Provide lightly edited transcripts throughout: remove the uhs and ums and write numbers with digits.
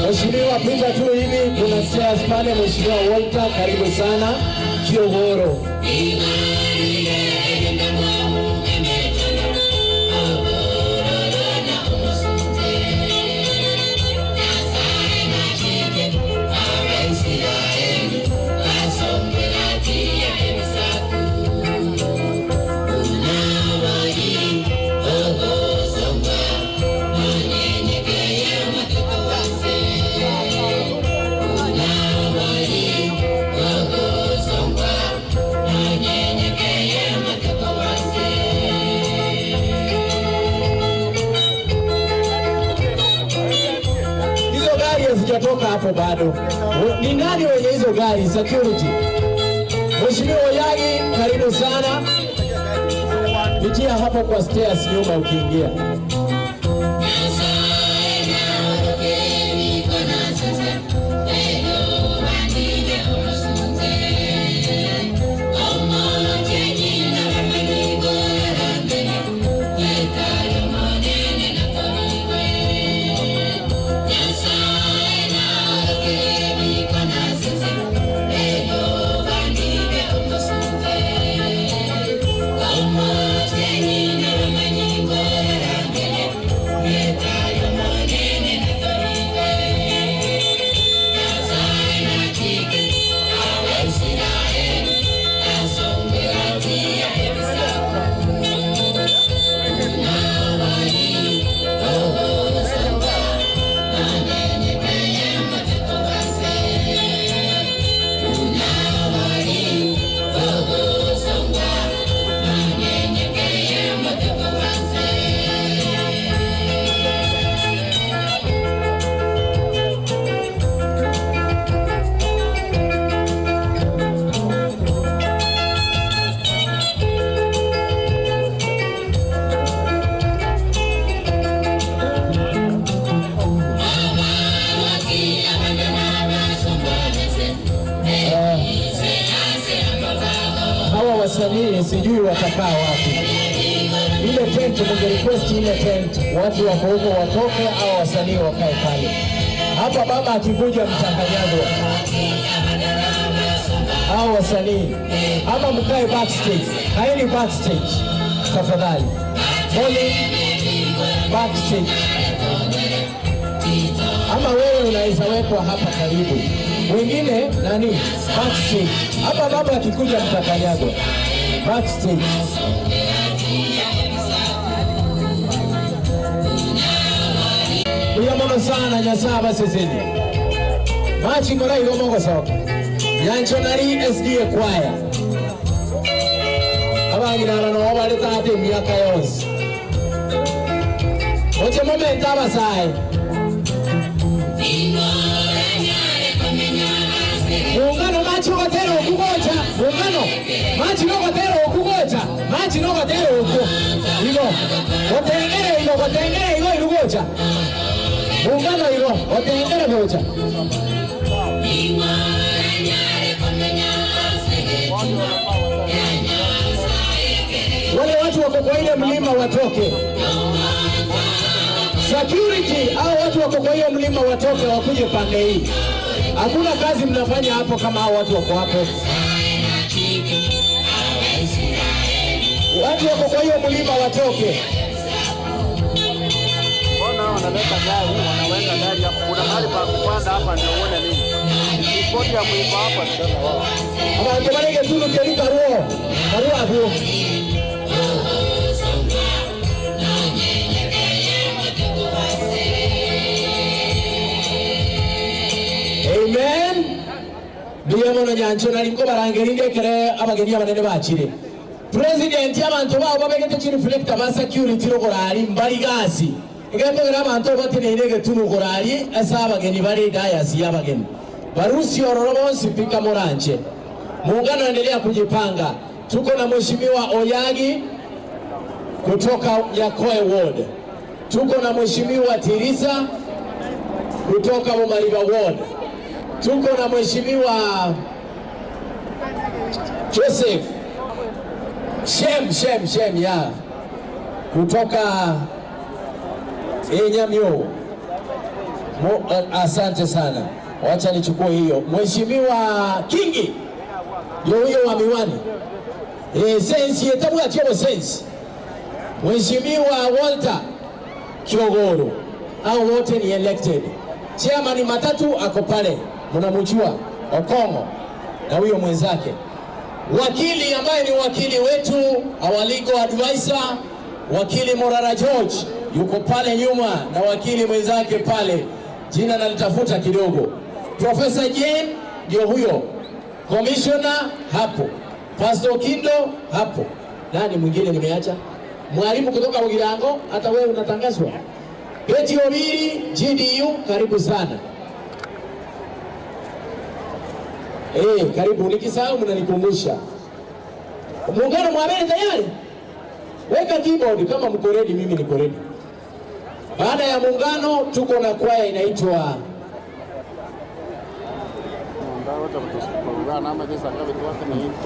Mheshimiwa, pita tu hivi, kuna stairs pale. Mheshimiwa Walter, karibu sana Kiogoro. Hizo gari hazijatoka hapo bado. Ni nani wenye hizo gari? Security. Mheshimiwa Oyagi, karibu sana. Pitia hapo kwa stairs nyuma ukiingia. Hawa wasanii sijui watakaa wapi. Ile tent munge request ile tent, watu wako huko watoke, au wasanii wakae pale. Hapa baba akikuja mtakanyagwa. Hao wasanii ama mkae backstage, kaeni backstage tafadhali. Pole backstage, ama wewe unaweza wekwa hapa karibu, wengine nani backstage. Hapa baba akikuja mtakanyagwa backstage. Muno sana Nyasaye abaseseni machingora igo mogosoka Nyanchonari SDA choir abangina aba noo baretata emiaka yonsi oche momento abasae Muungano machi ogotera okugocha muungano machi nogotera okugocha machi nogotera oku igo gotengere igo gotengere igo irugocha muungano igo gotengere gocha. Wale watu wako kwa ile mlima watoke. Security au watu wako kwa hiyo mlima watoke wakuje pande hii. Hakuna kazi mnafanya hapo kama hao watu wako hapo. Watu wako kwa hiyo mlima watoke. Mbona wanaleta gari, wanaweka gari hapo? Kuna mahali pa kupanda hapa ndio uone nini. Ripoti ya kuipa hapa tena wao. Abantu barege tunu keri karuo. Karuo hapo. Amen. Ndiyo mono nyancho nari nkobarangerinde kere abageni abanene bachire. President abantu babo babegete chi reflector ba security rogorari mbari gasi. Egekogera abantu bateneire getunu gorari ase abageni bari dayasi y'abageni. Barusi ororo bonsi pika moranche. Muungano endelea kujipanga. Tuko na Mheshimiwa Oyagi kutoka Nyakoe Ward. Tuko na Mheshimiwa Tirisa kutoka Mumariba Ward. Tuko na Mheshimiwa Joseph Shem Shem Shem ya kutoka Enyamyo. Asante sana, wacha nichukue hiyo. Mheshimiwa Kingi ndio huyo wa miwani sensi yetabwatiobo sensi. Mheshimiwa Walter Kiogoro, hao wote ni elected. Chairman Matatu ako pale, mnamjua Okongo na huyo mwenzake. Wakili ambaye ni wakili wetu, our legal advisor, wakili Morara George yuko pale nyuma na wakili mwenzake pale, jina nalitafuta kidogo. Professor Jane ndio huyo, commissioner hapo, Pastor Kindo hapo, nani mwingine nimeacha? Mwalimu kutoka Mugirango, hata wewe unatangazwa. Betty Obiri GDU, karibu sana. Karibu, nikisahau mnanikumbusha. Muungano mwabele tayari? Weka keyboard kama mko ready, mimi niko ready. Baada ya muungano tuko na kwaya inaitwa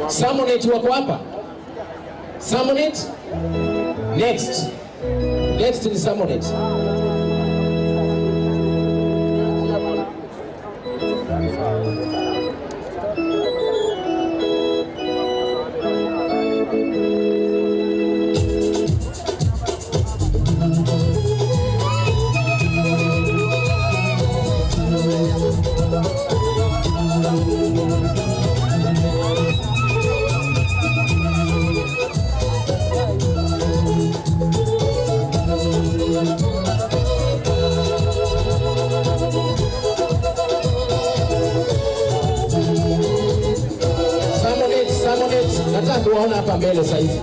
Samonet, wako hapa? Samonet? Next. Next ni Samonet. Samonet, Samonet, nataka kuwaona hapa mbele saizi.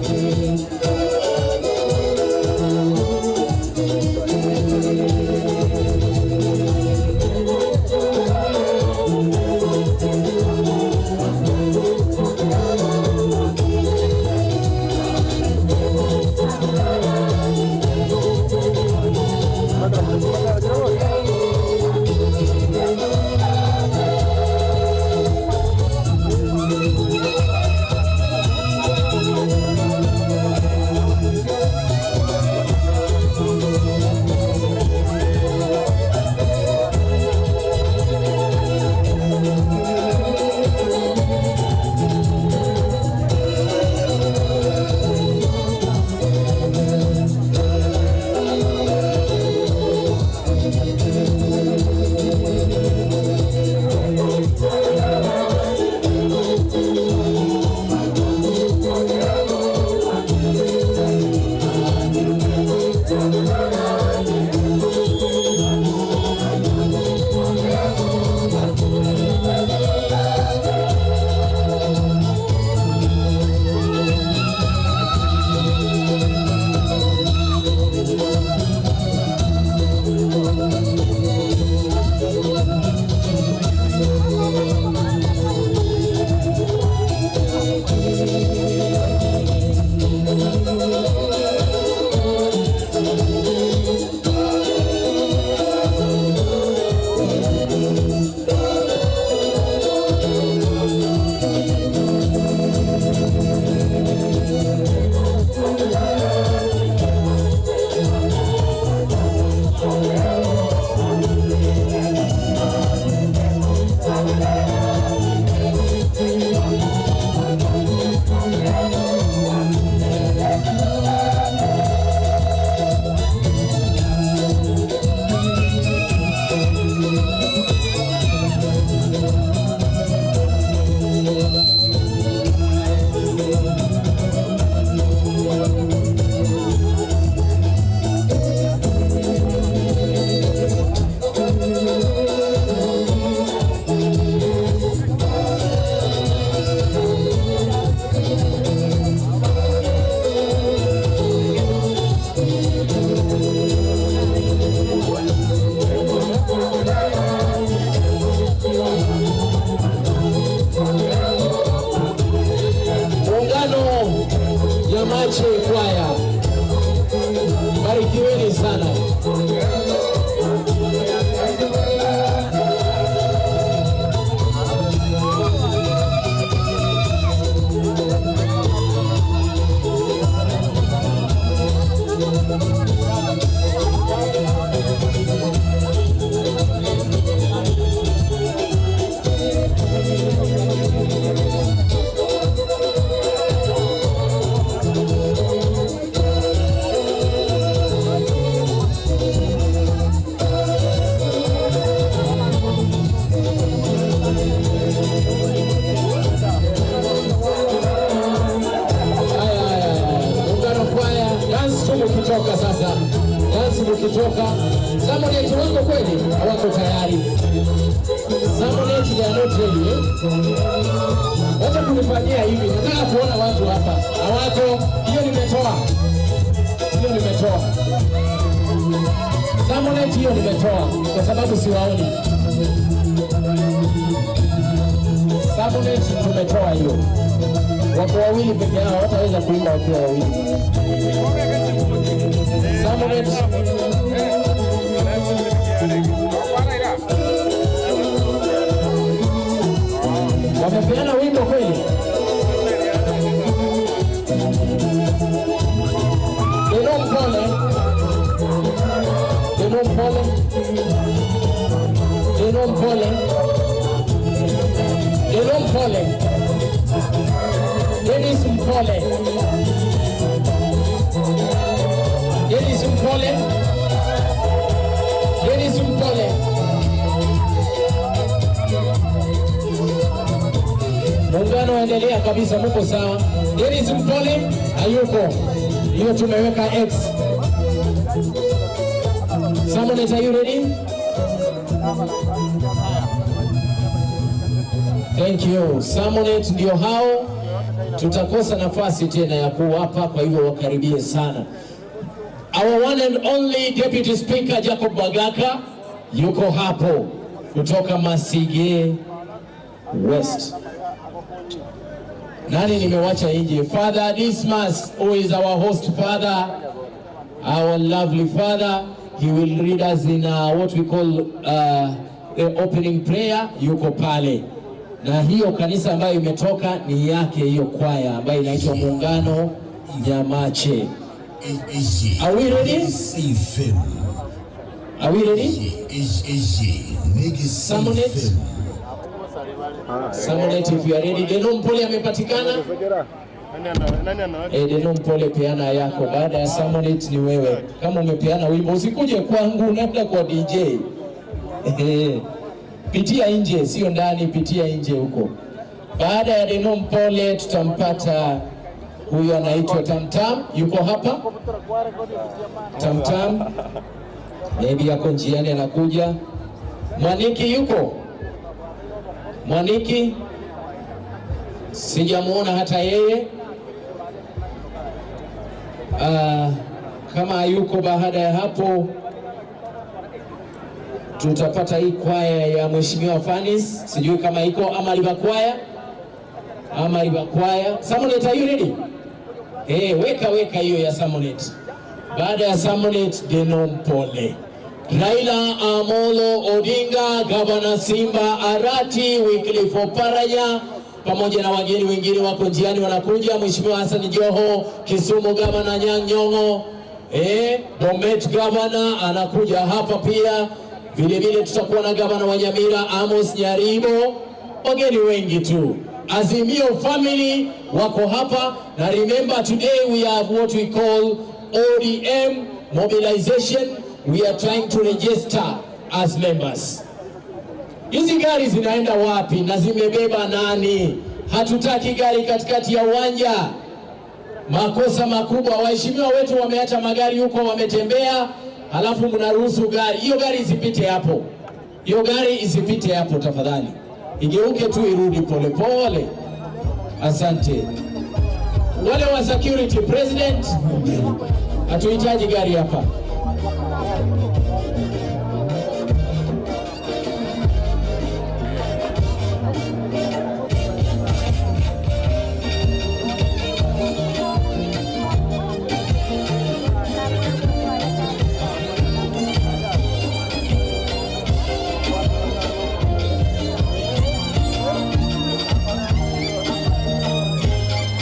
kutoka. Samonet wako kweli? Hawako tayari. Samonet, they are not ready, eh? Wacha kunifanyia hivi, nataka kuona watu hapa. Hawako. Hiyo nimetoa, hiyo nimetoa. Samonet hiyo nimetoa kwa sababu siwaoni. Samonet tumetoa hiyo. Wako wawili peke yao, hawataweza kuimba wakiwa wawili. Samonet. Wamepeana wimbo kweli? Deno Mpole, Deno Mpole, Deno Mpole, Deno Mpole, Dennis Mpole, Dennis Mpole, Dennis Mpole. Muungano endelea kabisa, muko sawa. Dennis Mpole hayuko, hiyo tumeweka X. Samonet, are you ready? Thank you. Samonet ndio hao, tutakosa nafasi tena ya kuwapa, kwa hivyo wakaribie sana. Our one and only Deputy Speaker Jacob Bagaka yuko hapo kutoka Masige West. Nani nimewacha nje? Father Dismas, who is our host father, our lovely father. He will lead us in what we call the opening prayer. Yuko pale, na hiyo kanisa ambayo imetoka ni yake hiyo kwaya ambayo inaitwa Muungano Nyamache. Are we ready? Are we ready? Samonet? Samonet, if you are ready. Deno Mpole amepatikana? Deno Mpole, peana yako. Baada ya Samonet ni wewe. Kama umepeana wimbo usikuje kwangu, naenda kwa DJ. Pitia nje, sio ndani, pitia nje huko. Baada ya Deno Mpole tutampata huyu anaitwa Tamtam, yuko hapa. Tamtam maybe yako njiani anakuja. Mwaniki yuko? Mwaniki sijamuona hata yeye. Kama hayuko, baada ya hapo tutapata hii kwaya ya Mheshimiwa Fanis, sijui kama iko ama liba kwaya ama liba kwaya. Samonet, are you ready? Weka weka hiyo ya Samonet. Baada ya Samonet, Deno Mpole. Raila Amolo Odinga, Gavana Simba Arati, Wycliffe Oparanya pamoja na wageni wengine wako njiani wanakuja. Mheshimiwa Hassan Joho, Kisumu Gavana Anyang' Nyong'o, Bomet Gavana anakuja hapa pia. Vile vile tutakuwa na gavana wa Nyamira Amos Nyaribo, wageni wengi tu. Azimio family wako hapa, na remember today we have what we call ODM mobilization. We are trying to register as members. Hizi gari zinaenda wapi na zimebeba nani? Hatutaki gari katikati ya uwanja. Makosa makubwa, waheshimiwa wetu wameacha magari huko, wametembea, halafu mnaruhusu gari hiyo. Gari isipite hapo, hiyo gari isipite hapo tafadhali, igeuke tu irudi polepole. Asante. Wale wa security, president, hatuhitaji gari hapa.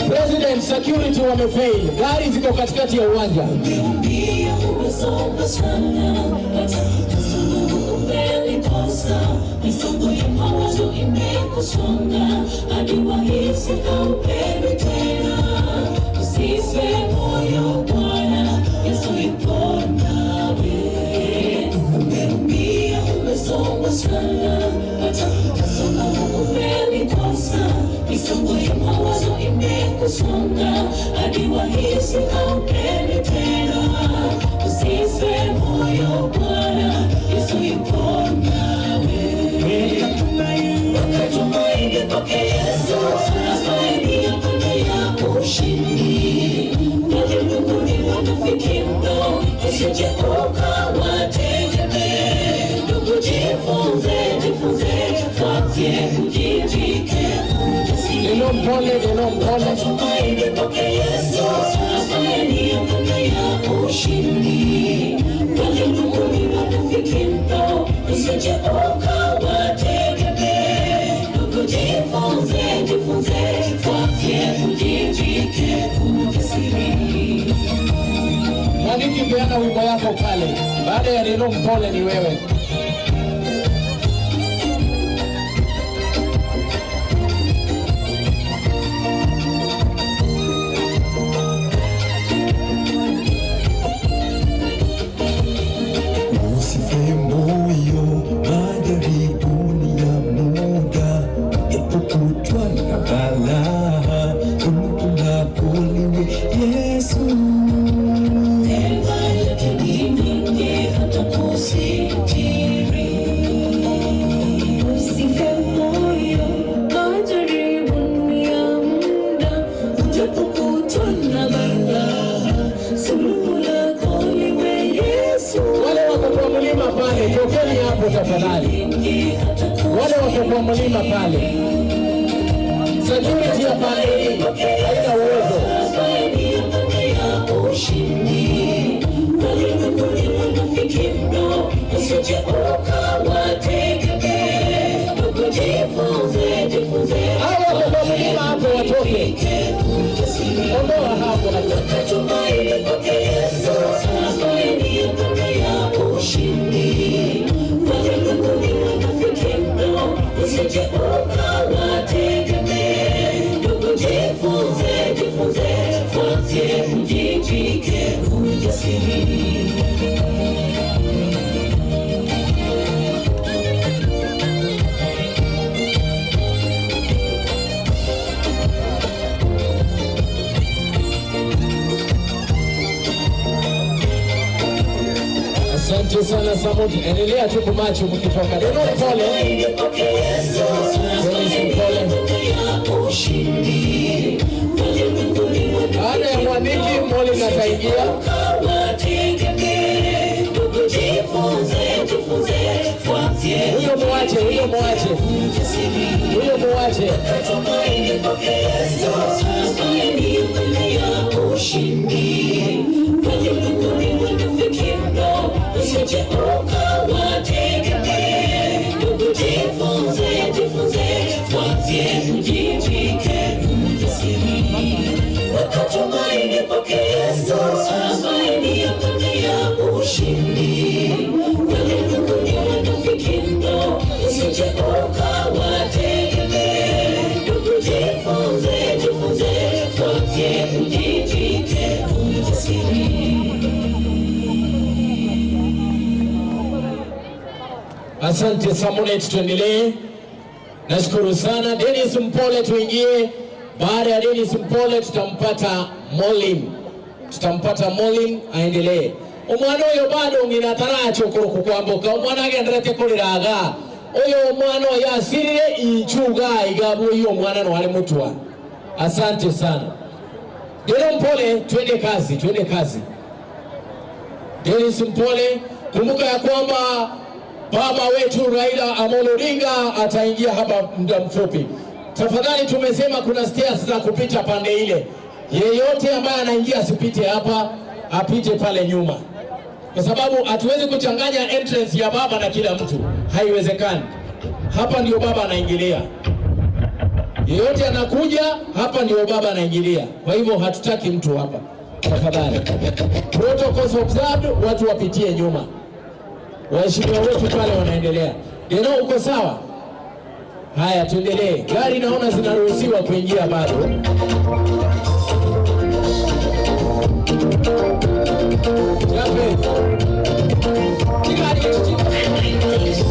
President, security wamefail, gari ziko katikati ya uwanja. Umeumia, umesonga sana, watafuta suluhu umelikosa. Misongo ya mawazo imekusonga hadi wahisi haupendwi tena. Usife moyo Bwana, Yesu yupo nawe. Umeumia, umesongwa sana, watafuta suluhu umelikosa. Misongo ya mawazo imekusonga hadi wahisi haupendwi tena. Usife Usife moyo Bwana, Yesu yupo nawe. Weka tumaini kwake Yesu, ambaye ndiye ngome ya ushindi. Walimwenguni wanafiki mno, usije ukawategemea. Ndugu, jifunze, jifunze kwake, ujivike ujasiri. Deno Mpole, Deno Mpole. Tumaini kwake Yesu, ambaye ndiye ngome ya ushindi. Walimwenguni wanafiki mno, usije ukawategemea. Ndugu, jifunze, jifunze kwake, ujivike ujasiri. Mwaniki, peana wimbo yako pale. Baada ya Deno Mpole ni wewe. Usife moyo, majaribu ni ya muda, epukutwa na balaa, suluhu lako liwe Yesu. Neema yake ni nyingi hata kusitiri. Usife moyo, majaribu ni ya muda, ujapokutwa na balaa, suluhu lako liwe Yesu. Wale wako kwa mlima pale, tokeni hapo tafadhali. Nyingi hata Wale wako kwa mlima pale, security ya pale hii haina uwezo. Ambaye ndiye ngome ya ushindi. Walimwenguni wanafiki mno, usije ukawategemea. Ndugu, jifunze, jifunze Hao wako kwa mlima hapo watoke. ujasiri. Ondoa hapo. Tumaini kwake Yesu, ambaye ndiye ngome ya ushindi. Walimwenguni wanafiki mno, usije ukawategemea. Ndugu, jifunze, jifunze kwake, ujivike ujasiri. Asante sana Samuti, endelea tu kumachi mkitoka. Deno Mpole, Tumaini kwake Yesu, Dennis Mpole. ya ushindi. Walimwenguni Baada ya Mwaniki, Molin ataingia. ukawategemea. Ndugu, jifunze, jifunze kwake, Huyo muache, huyo muache, ujasiri. huyo muache. Tumaini kwake Yesu, ambaye ndiye ngome ya ushindi. Walimwenguni wanafiki mno, usije ukawategemea. Ndugu, jifunze, jifunze kwake, ujivike ujasiri. Weka tumaini kwake Yesu, ambaye ndiye ngome ya ushindi. Walimwenguni wanafiki mno, usije ukawategemea. Ndugu, jifunze, jifunze kwake, ujivike ujasiri. Asante Samunet, tuendelee. Nashukuru sana Dennis Mpole, tuingie. Baada ya Dennis Mpole tutampata Molim, tutampata Molim aendelee. Omwana oyo bado ng'ina taracha kukwambuka, omwana agenderete kuliraga oyo omwana oyo asirire inchuga igabwo iyo omwana no ali mutwa. Asante sana Deno Mpole, twende kazi, twende kazi. Dennis Mpole, kumbuka ya kwamba baba wetu Raila Amolo Odinga ataingia hapa muda mfupi. Tafadhali, tumesema kuna stairs za kupita pande ile. Yeyote ambaye anaingia asipite hapa, apite pale nyuma, kwa sababu hatuwezi kuchanganya entrance ya baba na kila mtu, haiwezekani. Hapa ndio baba anaingilia, yeyote anakuja hapa ndio baba anaingilia. Kwa hivyo hatutaki mtu hapa, tafadhali. Protocols observed, watu wapitie nyuma. Waheshimiwa wetu pale wanaendelea. Deno, uko sawa? Haya, tuendelee. Gari naona zinaruhusiwa kuingia bado. Jape. Gari hichi.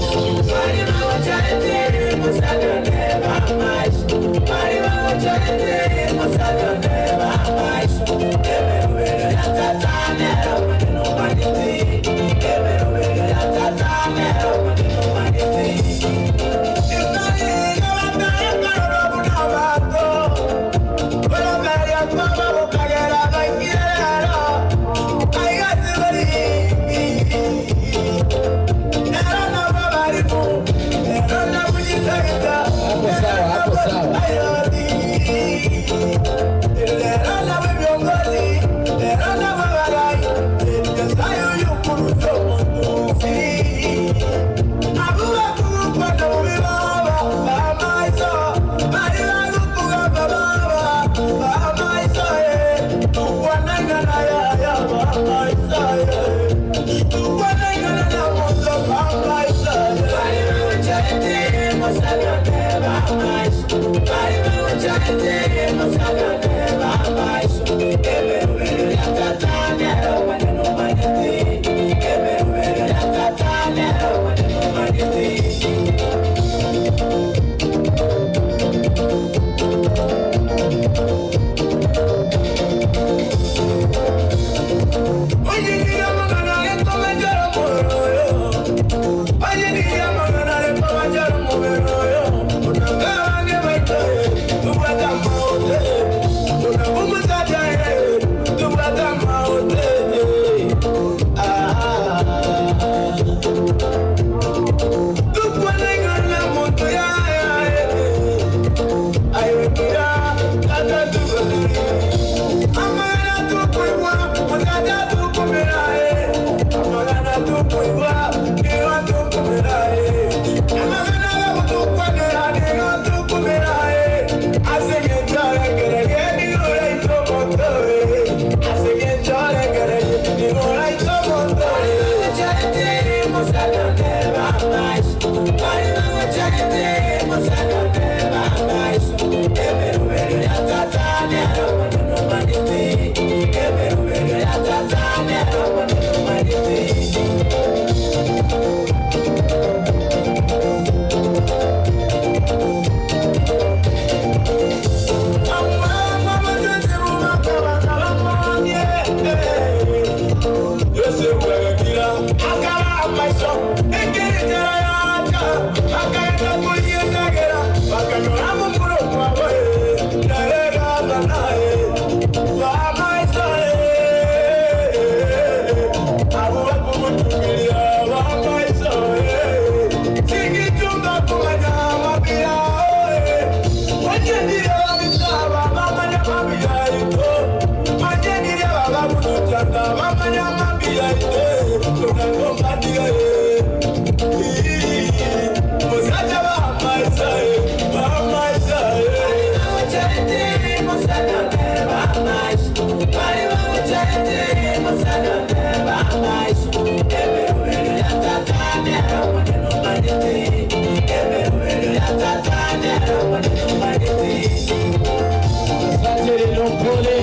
Asante Lilopole.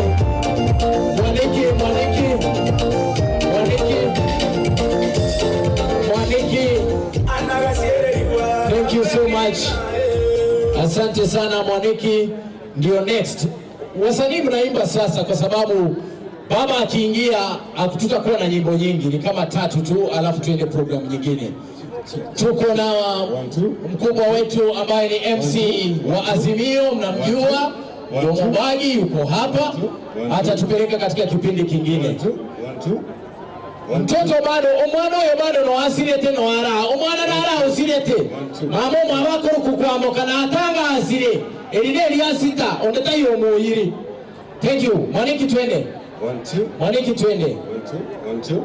Mwaniki, Mwaniki, Mwaniki, Mwaniki. Thank you so much. Asante sana Mwaniki. Ndio next. Wasanii mnaimba sasa kwa sababu baba akiingia hatutakuwa na nyimbo nyingi, ni kama tatu tu, alafu tuende program nyingine. Tuko na mkubwa wetu ambaye ni MC wa Azimio, mnamjua, ndio Mubagi yuko hapa, atatupeleka katika kipindi kingine. Mtoto bado omwana oyo bado noasirete noara omwana nara osirete mama omwabakuru kukwamoka natanga asire erine erya sita ondetayo omuyiri. Thank you. Mwaniki, twende. One, two, Mwaniki, twende. One, two, one, two.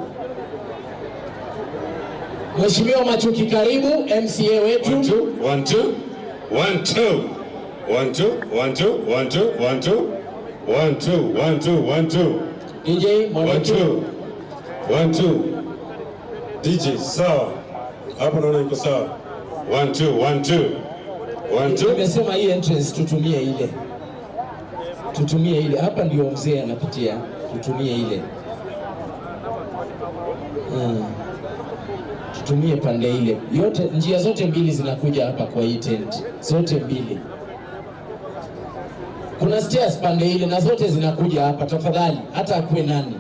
Mheshimiwa Machuki, karibu MCA wetu. One, two, one, two, one, two, one, two, one, two, one, two, one, two, one, two, one, two, one, two, DJ one, Mwaniki. Two, one, two. DJ, sawa. Hapo naona iko sawa. One, two, one, two, one, two. Nimesema hii entrance tutumie ile, tutumie ile. Hapa ndio mzee anapitia, tutumie ile. Tutumie pande ile yote, njia zote mbili zinakuja hapa kwa hii tent, zote mbili. Kuna stairs pande ile na zote zinakuja hapa. Tafadhali, hata akuwe nani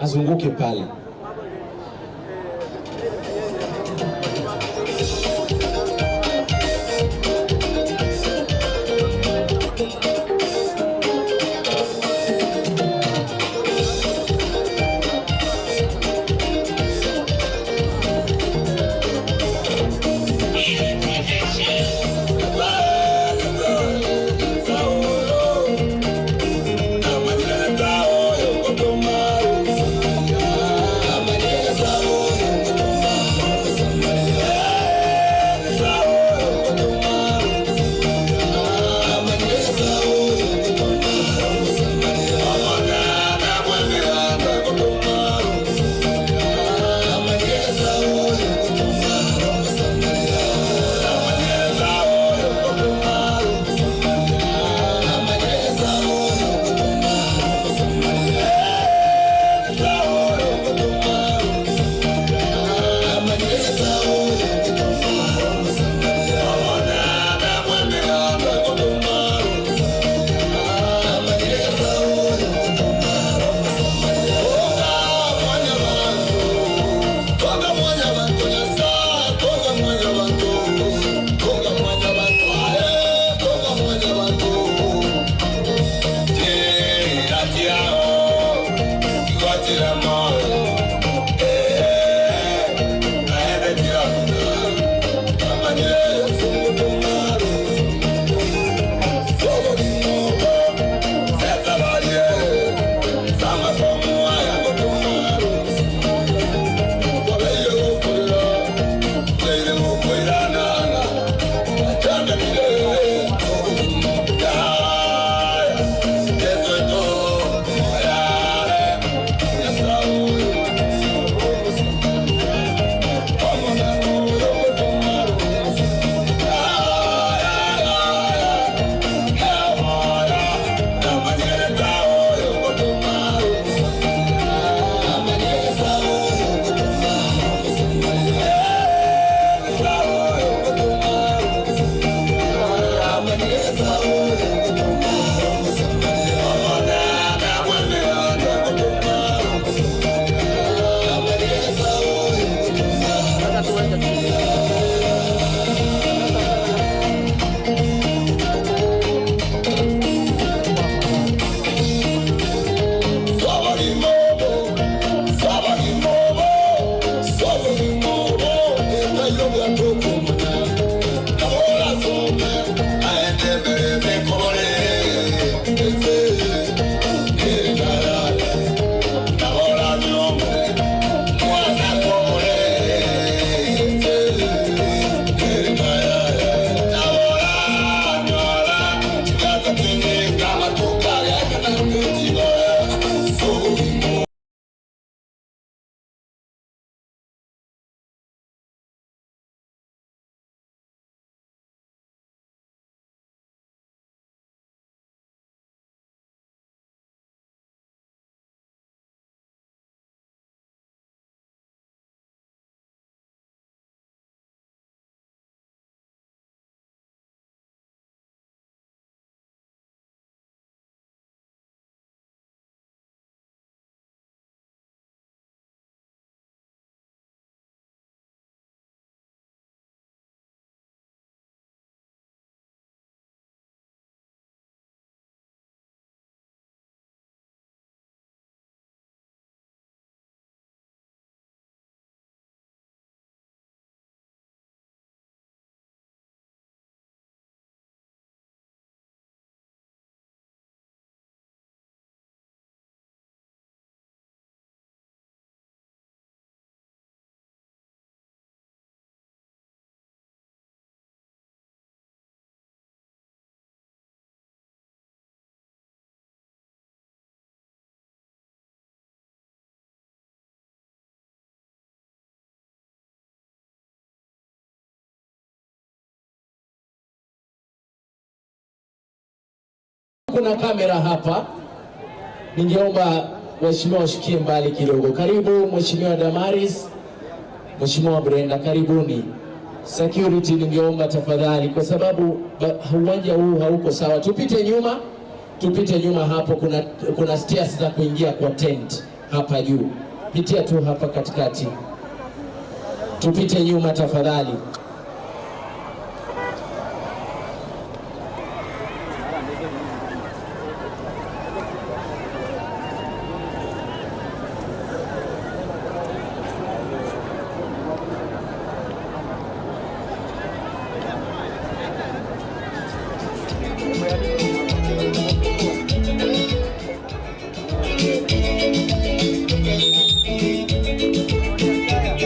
azunguke pale. kuna kamera hapa, ningeomba waheshimiwa washukie mbali kidogo. Karibu Mheshimiwa Damaris, Mheshimiwa Brenda, karibuni. Security ningeomba tafadhali, kwa sababu uwanja huu hauko sawa. Tupite nyuma, tupite nyuma hapo, kuna stairs za kuingia kwa tent hapa juu. Pitia tu hapa katikati, tupite nyuma tafadhali.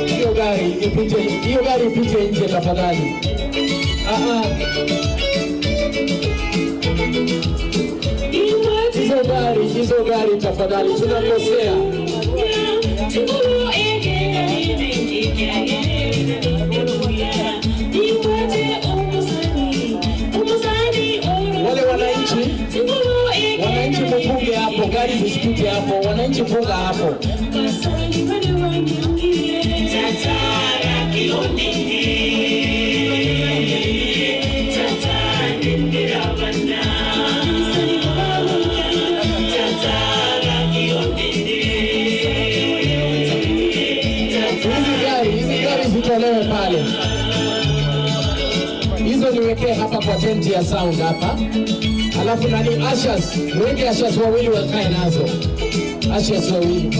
Hiyo gari ipite, hiyo gari ipite nje tafadhali. Ah, ah. Hizo gari tafadhali, tunakosea. Wale wananchi, wananchi mufunge hapo, gari zisipite hapo. Wananchi funga hapo. Hizi gari zitolewe pale. Hizo niwekee hapa kwa tenti ya sound hapa. Alafu nani, ushers, niweke ushers wawili wakae nazo. Ushers wawili.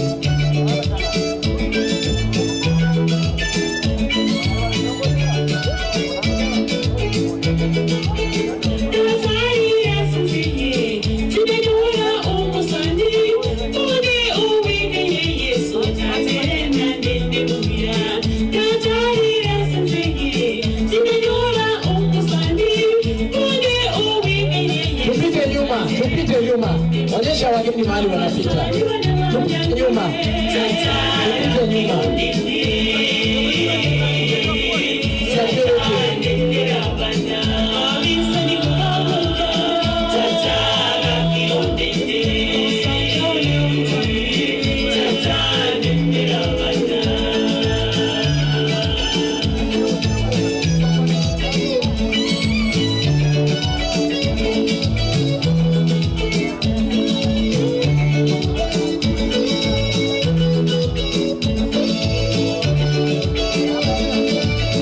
Tupite nyuma, tupite nyuma. Onyesha wageni mahali wanapita. Tupite nyuma. Tupite nyuma. Security.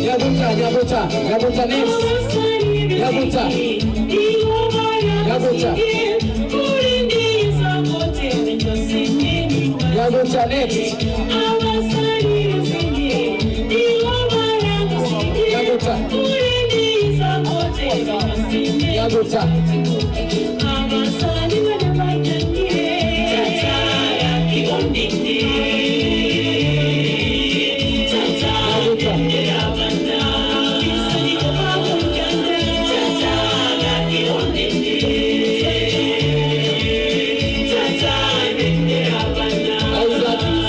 Nyabuta, Nyabuta, Nyabuta next. Nyabuta. Nyabuta. Nyabuta next. Nyabuta. Nyabuta. Nyabuta. Isaac.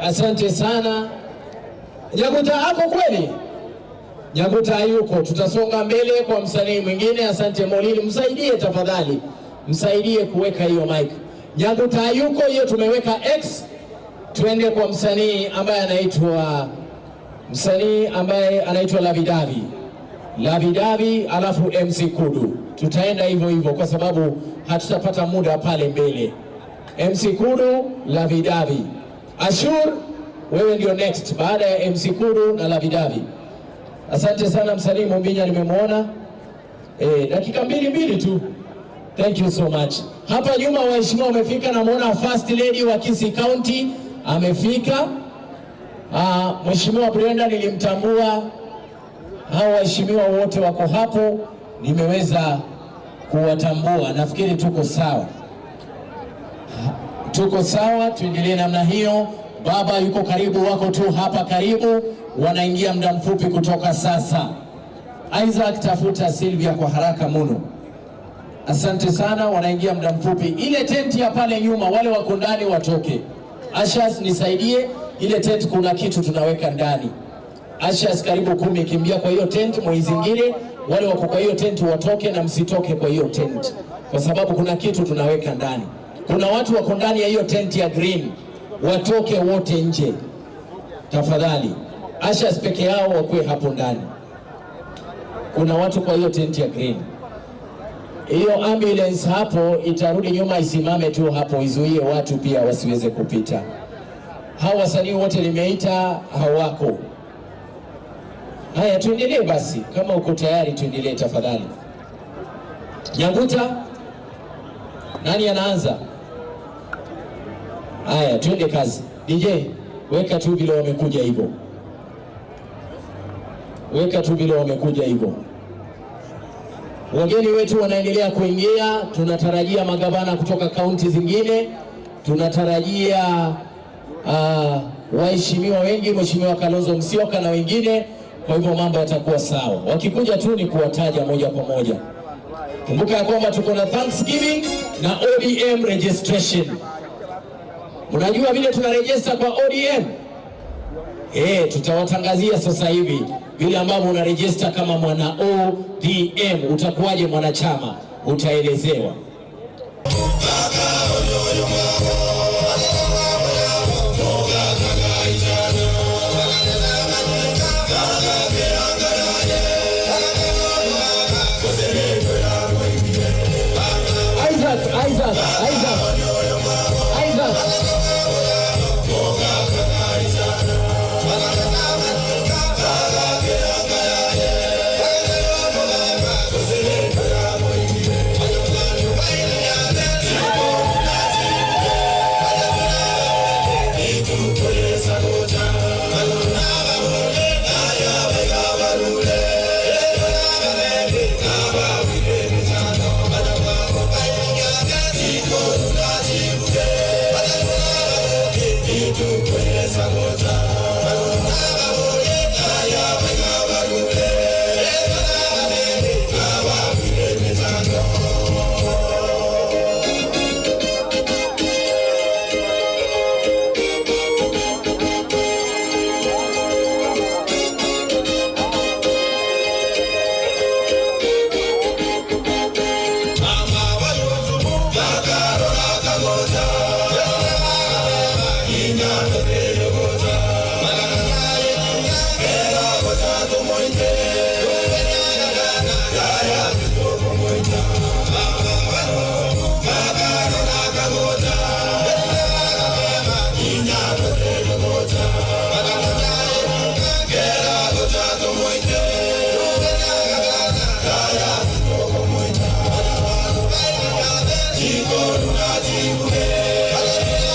Asante sana. Nyaguta ako kweli? Nyaguta hayuko. Tutasonga mbele kwa msanii mwingine. Asante Molili, msaidie tafadhali, msaidie kuweka hiyo mic. Nyaguta hayuko, hiyo tumeweka X. Tuende kwa msanii ambaye anaitwa Lavidavi. Lavidavi alafu MC Kudu. Tutaenda hivyo hivyo kwa sababu hatutapata muda pale mbele. MC Kudu, Lavidavi. Ashur, wewe ndio next baada ya MC Kudu na Lavidavi. Asante sana msanii Mumbinya, nimemwona. Dakika mbili mbili tu. Thank you so much. Hapa nyuma waheshimiwa wamefika, namuona First Lady wa Kisii County amefika. Mheshimiwa Brenda nilimtambua. Hao waheshimiwa wote wako hapo, nimeweza kuwatambua. Nafikiri tuko sawa, tuko sawa, tuendelee namna hiyo. Baba yuko karibu, wako tu hapa karibu, wanaingia muda mfupi kutoka sasa. Isaac, tafuta Sylvia kwa haraka muno. Asante sana, wanaingia muda mfupi. Ile tenti ya pale nyuma, wale wako ndani watoke. Ushers, nisaidie ile tent, kuna kitu tunaweka ndani. Ushers karibu 10, kimbia kwa hiyo tent, muizingire. Wale wako kwa hiyo tent watoke na msitoke kwa hiyo tent, kwa sababu kuna kitu tunaweka ndani. Kuna watu wako ndani ya hiyo tent ya green, watoke wote nje tafadhali. Ushers peke yao wakuwe hapo ndani. Kuna watu kwa hiyo tent ya green. Hiyo ambulance hapo itarudi nyuma, isimame tu hapo, izuie watu pia wasiweze kupita. Hawa wasanii wote nimeita hawako. Haya, tuendelee basi, kama uko tayari tuendelee tafadhali. Nyanguta, nani anaanza? Haya, tuende kazi. DJ, weka tu vile wamekuja hivyo, weka tu vile wamekuja hivyo. Wageni wetu wanaendelea kuingia, tunatarajia magavana kutoka kaunti zingine, tunatarajia waheshimiwa wengi, Mheshimiwa Kalonzo Musyoka na wengine. Kwa hivyo mambo yatakuwa sawa, wakikuja tu ni kuwataja moja kwa moja. Kumbuka ya kwamba tuko na Thanksgiving na ODM registration. Unajua vile tuna register kwa ODM? Tutawatangazia sasa hivi vile ambavyo una register kama mwana ODM, utakuwaje mwanachama, utaelezewa. Isaac, Isaac, Isaac, Isaac.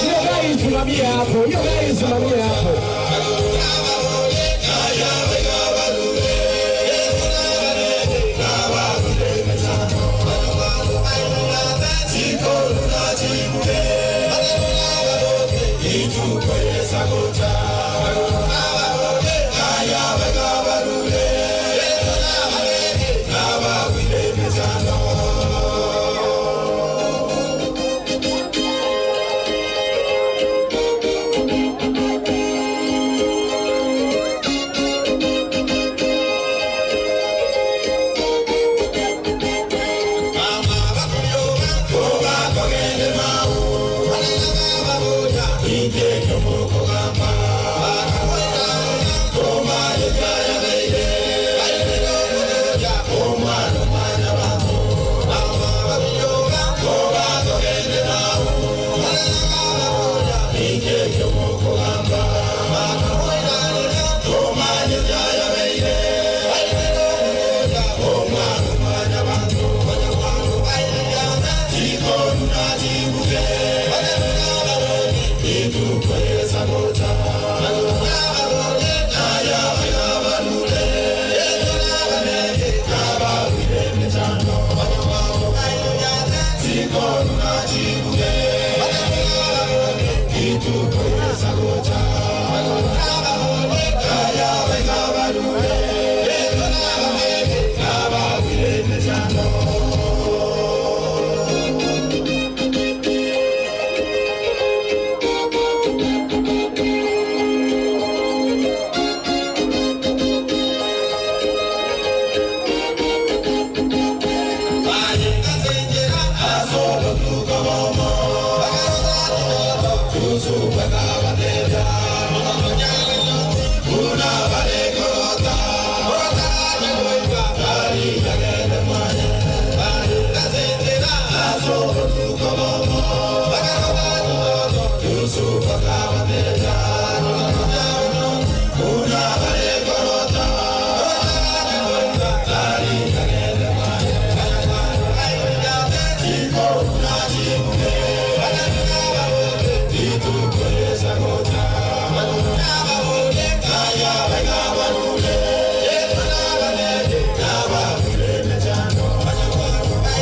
Hiyo gari isimamie hapo, hiyo gari isimamie hapo.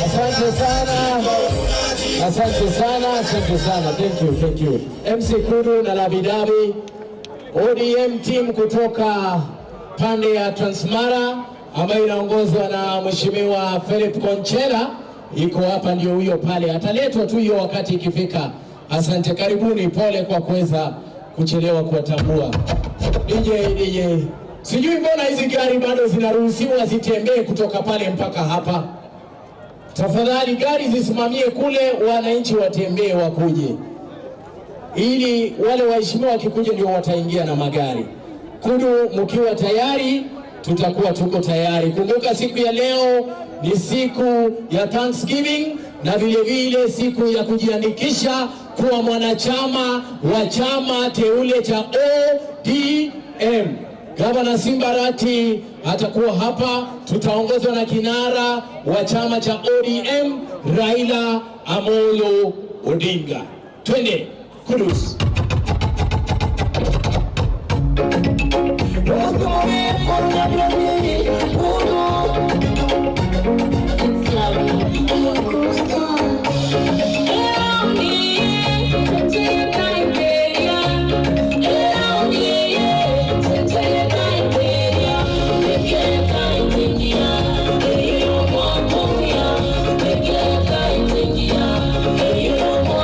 Asante sana. Asante sana, asante sana. Thank you, thank you. MC Kudu na Lavidavi, ODM team kutoka pande ya Transmara ambayo inaongozwa na Mheshimiwa Philip Konchela iko hapa, ndio huyo pale, ataletwa tu hiyo wakati ikifika. Asante, karibuni, pole kwa kuweza kuchelewa kuwatambua. DJ, DJ, sijui mbona hizi gari bado zinaruhusiwa zitembee kutoka pale mpaka hapa. Tafadhali gari zisimamie kule, wananchi watembee wakuje, ili wale waheshimiwa wakikuja ndio wataingia na magari. Kudu, mkiwa tayari, tutakuwa tuko tayari. Kumbuka siku ya leo ni siku ya Thanksgiving na vile vile siku ya kujiandikisha kuwa mwanachama wa chama teule cha ODM. Gavana Simba Arati atakuwa hapa, tutaongozwa na kinara wa chama cha ODM Raila Amolo Odinga. Twende Kudus.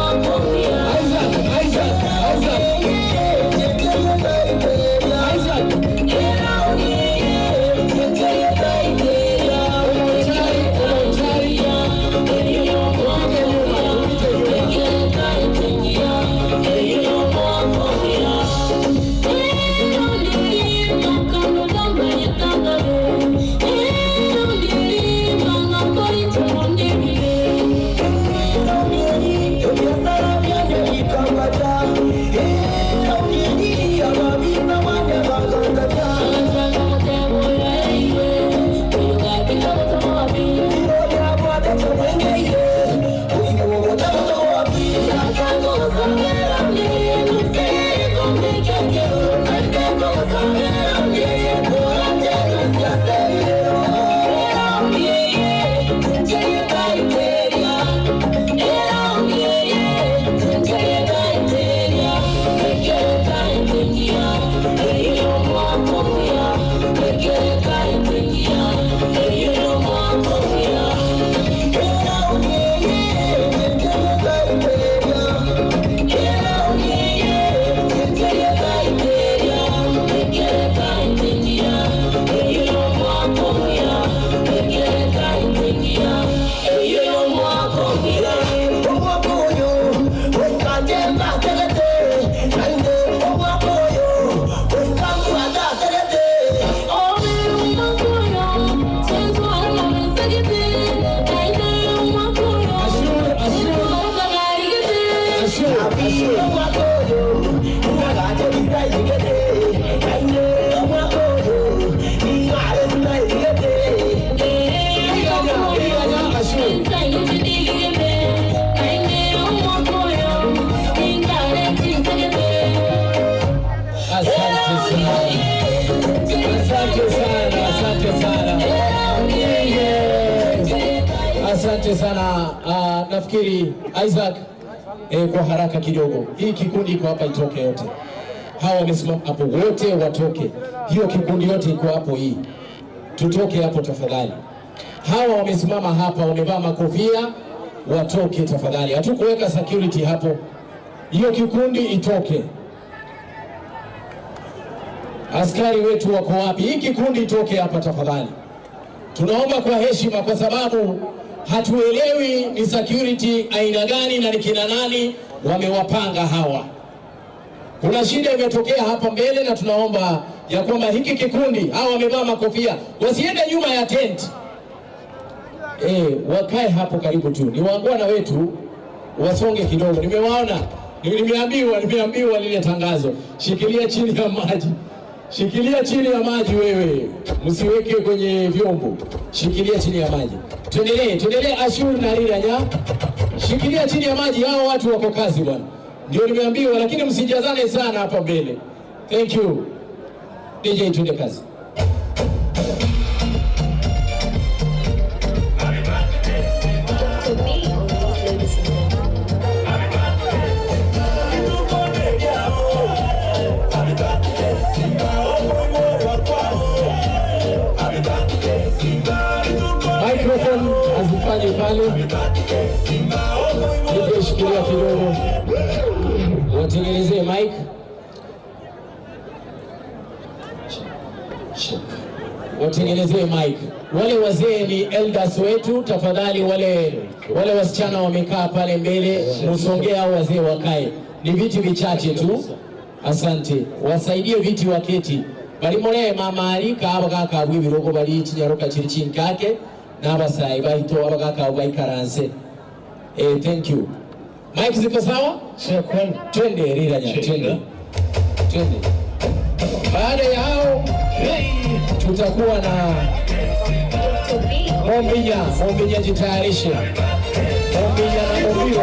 Isaac, Isaac, Isaac, Isaac. Chai, chai. Upite nyuma, upite nyuma. Ashur, Ashur, Ashur, Ashur. Iganya, Iganya, Ashur. Asante sana. Asante sana, asante sana. Yes. Asante sana. Nafikiri Isaac, Kwa haraka kidogo. Hii kikundi iko hapa itoke yote. Hawa wamesimama hapo wote watoke. Hiyo kikundi yote iko hapo hii. Tutoke hapo tafadhali. Hawa wamesimama hapa wamevaa makofia watoke tafadhali. Hatukuweka security hapo. Hiyo kikundi itoke. Askari wetu wako wapi? Hii kikundi itoke hapa tafadhali. Tunaomba kwa heshima, kwa sababu hatuelewi ni security aina gani na ni kina nani wamewapanga hawa. Kuna shida imetokea hapa mbele, na tunaomba ya kwamba hiki kikundi, hawa wamevaa makofia wasiende nyuma ya tent, wakae hapo karibu tu. Ni waungwana wetu, wasonge kidogo. Nimewaona, nimeambiwa lile tangazo, shikilia chini ya maji, shikilia chini ya maji wewe, msiweke kwenye vyombo, shikilia chini ya maji. Tuendelee, tuendelee. Ashur na Riranya, shikilia chini ya maji. Hao watu wako kazi bwana, ndio nimeambiwa, lakini msijazane sana hapa mbele. Thank you DJ, tuende kazi. Dr. B on this, ladies and gentlemen. Microphone hazifanye pale. DJ shikilia kidogo, watengenezee mic. Watengenezee mic. Wale wazee ni elders wetu, tafadhali. Wale wasichana wamekaa pale mbele, musongee au wazee wakae, ni viti vichache tu. Asante, wasaidie viti waketi. Balimole mama alika abagaka bw'ibirogo bali chinyaruka chiri chinkake n'abasayi bahito abagaka baikaranse. Thank you. Mic ziko sawa? Twende Riranya, twende. Twende. Baada ya hao tutakuwa na Dr. B on Mombinya. Mombinya jitayarishe. Mombinya na Mombiro.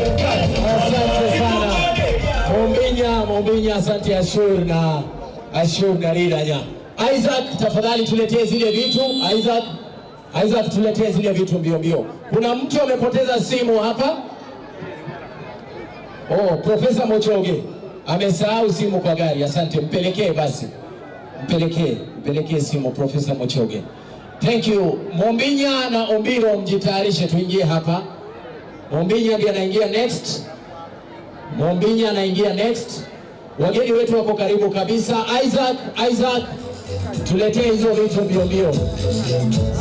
Asante sana Mombinya, Mombinya, asante Ashur na Riranya. Isaac, tafadhali tuletee zile vitu. Isaac, Isaac, tuletee zile vitu mbio mbio. Kuna mtu amepoteza simu hapa. Oh, Profesa Mochoge amesahau simu kwa gari. Asante, mpelekee basi, Mpelekee, mpelekee simu Profesa Mochoge. Thank you. Mombinya na Ombiro mjitayarishe tuingie hapa. Mombinya ndiye anaingia next. Mombinya anaingia next. Wageni wetu wako karibu kabisa. Isaac, Isaac, tuletee hizo vitu mbio mbio.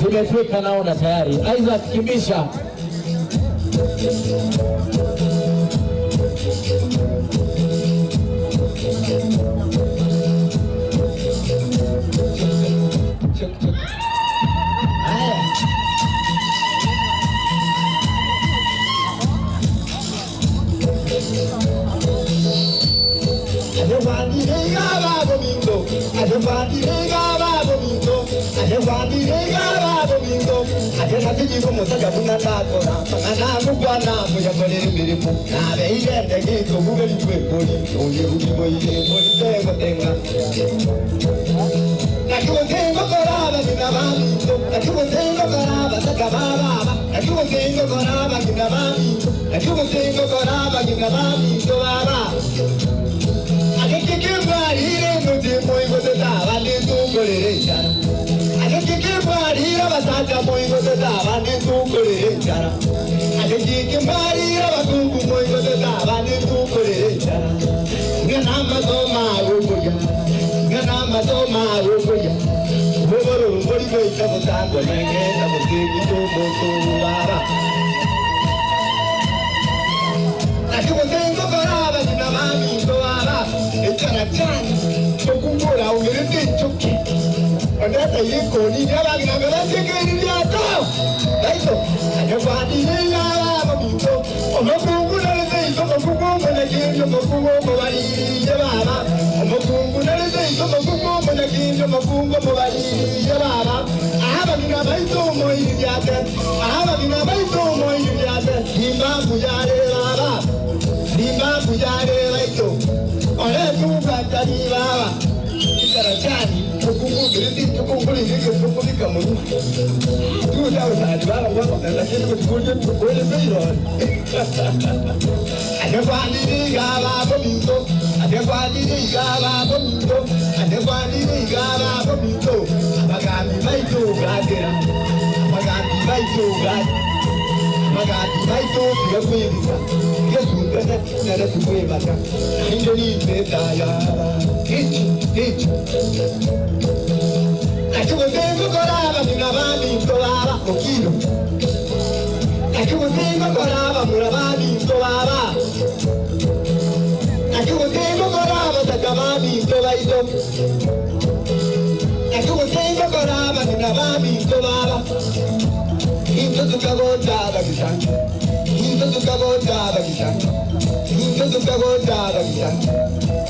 Zimefika naona tayari. Isaac, kimbisha.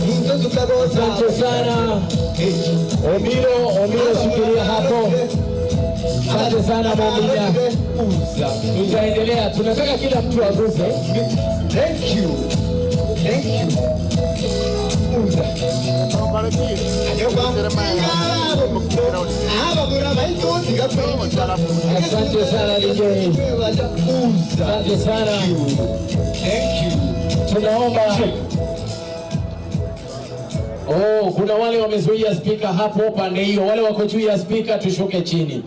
Asante sana Omiro, Omiro shikilia hapo. Asante sana Mombinya. Tutaendelea, tunataka kila mtu aguse. Thank you. Thank you. Asante sana DJ. Asante sana. Thank you. Tunaomba. Oh, kuna wale wamezuia spika hapo pande hiyo, wale wako juu ya spika tushuke chini.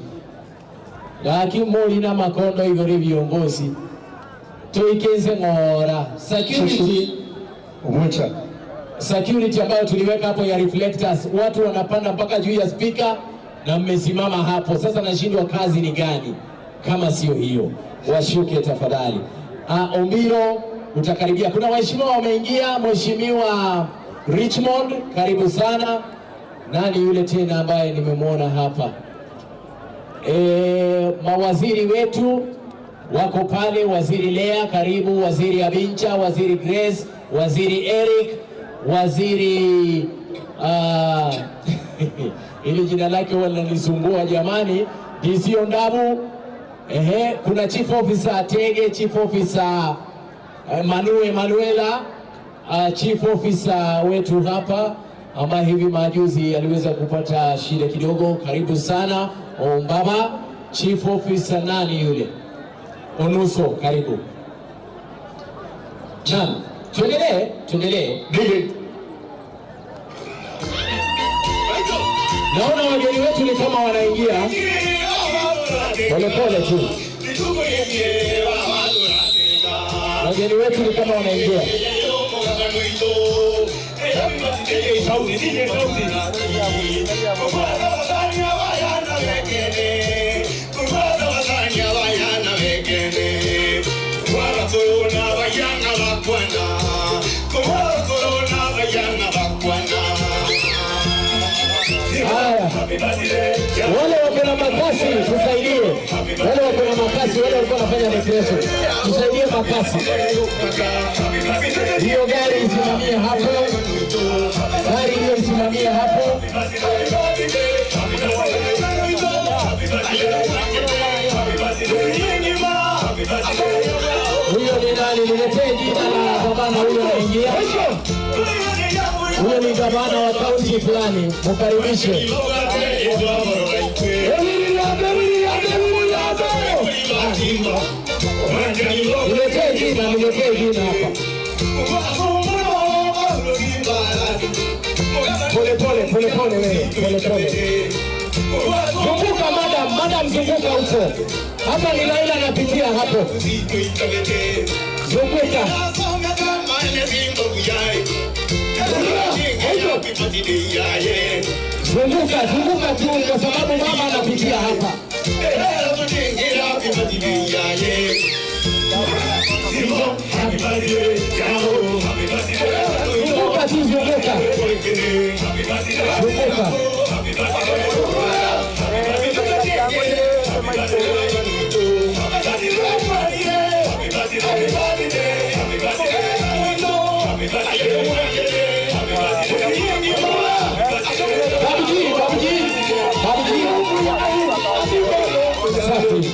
Lakini mulina makondo igori viongozi tuikenze ng'ora security. Umoja. Security ambayo tuliweka hapo ya reflectors, watu wanapanda mpaka juu ya spika na mmesimama hapo. Sasa nashindwa kazi ni gani kama sio hiyo? Washuke tafadhali. Ombiro utakaribia. Kuna waheshimiwa wameingia. Mheshimiwa Richmond, karibu sana. Nani yule tena ambaye nimemwona hapa? Mawaziri wetu wako pale, Waziri Lea karibu, Waziri Abincha, Waziri Grace, Waziri Eric, Waziri ili jina lake huwa linanisumbua jamani, DC Ondabu. Ehe, kuna Chief Officer Tege, Chief Officer Manuela, Chief Officer wetu hapa ambaye hivi majuzi aliweza kupata shida kidogo, karibu sana Ombaba. Chief Officer nani yule? Onuso, karibu. Naam, tuendelee, tuendelee. DJ. Naona wageni wetu ni kama wanaingia polepole tu. Wageni wetu ni kama wanaingia. Haya, wale wako na makasi tusaidie, wale wako na makasi, wale walikuwa wanafanya decoration, tusaidie makasi. Hiyo gari isimamie hapo, gari hiyo isimamie hapo. Huyo ni nani? Niletee jina la gavana huyo anaingia. Huyo ni gavana wa kaunti fulani, mkaribishe. Niletee jina, niletee jina hapa. Pole pole pole pole wewe, pole pole. Zunguka madam, madam zunguka huko. Hapa ni Laila anapitia hapo. Zunguka. Zunguka, zunguka tu kwa sababu mama anapitia hapa. Zunguka tu, zunguka. Zunguka. Babuji, babuji, babuji. Safi.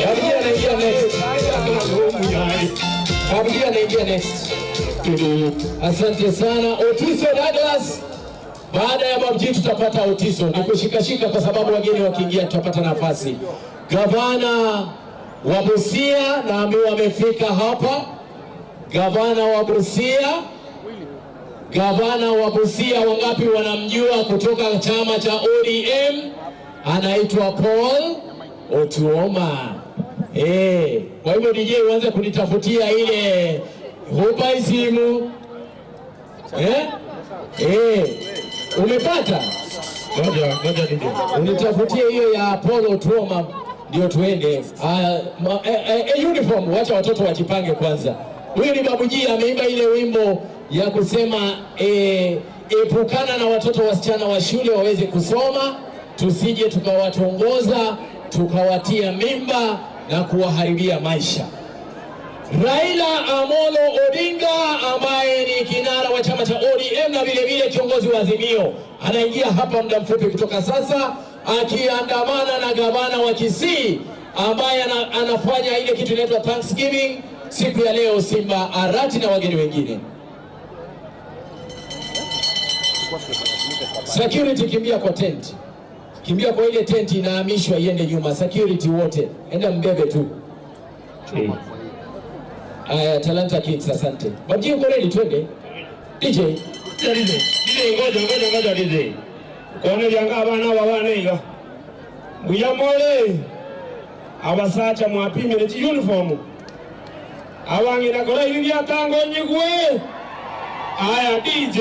Babuji anaingia next. Babuji anaingia next. Asante sana Otiso Douglas. Baada ya Babuji tutapata Otiso. Ni kushikashika kwa sababu wageni wakiingia tutapata nafasi. Gavana wa Busia naambiwa amefika hapa. Gavana wa Busia, gavana wa Busia wangapi wanamjua kutoka chama cha ODM? Anaitwa Paul Otuoma. Kwa hivyo DJ uanze kunitafutia ile hupa isimu. Eh? Umepata? Ngoja, ngoja DJ. Unitafutie hiyo ya Paul Otuoma ndio tuende. Aya, uniform, wacha watoto wajipange kwanza. Huyu ni Babuji ameimba ile wimbo ya kusema epukana na watoto wasichana wa shule waweze kusoma, tusije tukawatongoza tukawatia mimba na kuwaharibia maisha. Raila Amolo Odinga ambaye ni kinara wa chama cha ODM na vile vile kiongozi wa Azimio anaingia hapa muda mfupi kutoka sasa, akiandamana na gavana wa Kisii ambaye anafanya ile kitu inaitwa Thanksgiving siku ya leo, Simba Arati na wageni wengine. Security, kimbia kwa tent, kimbia kwa ile tent, inahamishwa iende nyuma. Security wote, enda mbebe tu. Aya, Talanta Kings, asante. Babuji uko ready? Twende. DJ. DJ, ngoja ngoja ngoja DJ. Kone lyanga abana aba baneiga. Muyamole. Abasacha mwapimire chi uniform. Abangina kola ibi byatango nyigwe. Aya DJ.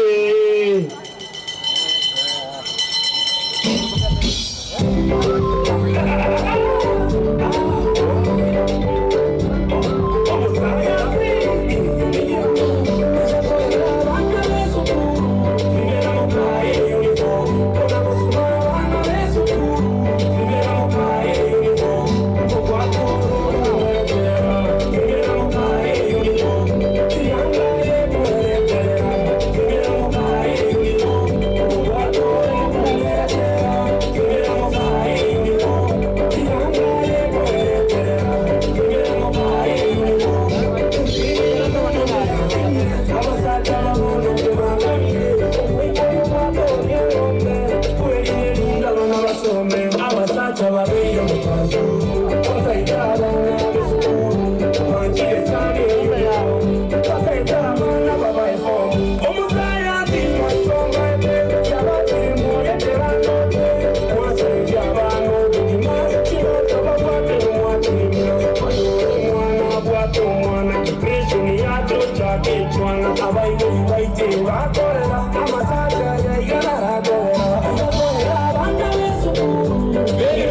Beni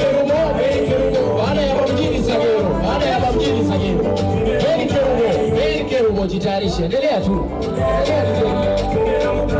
Kerubo, Beni Kerubo, baada ya mjini Sagero, baada ya mjini Sagero. Beni Kerubo, Beni Kerubo, jitayarishe. Endelea tu. Endelea tu.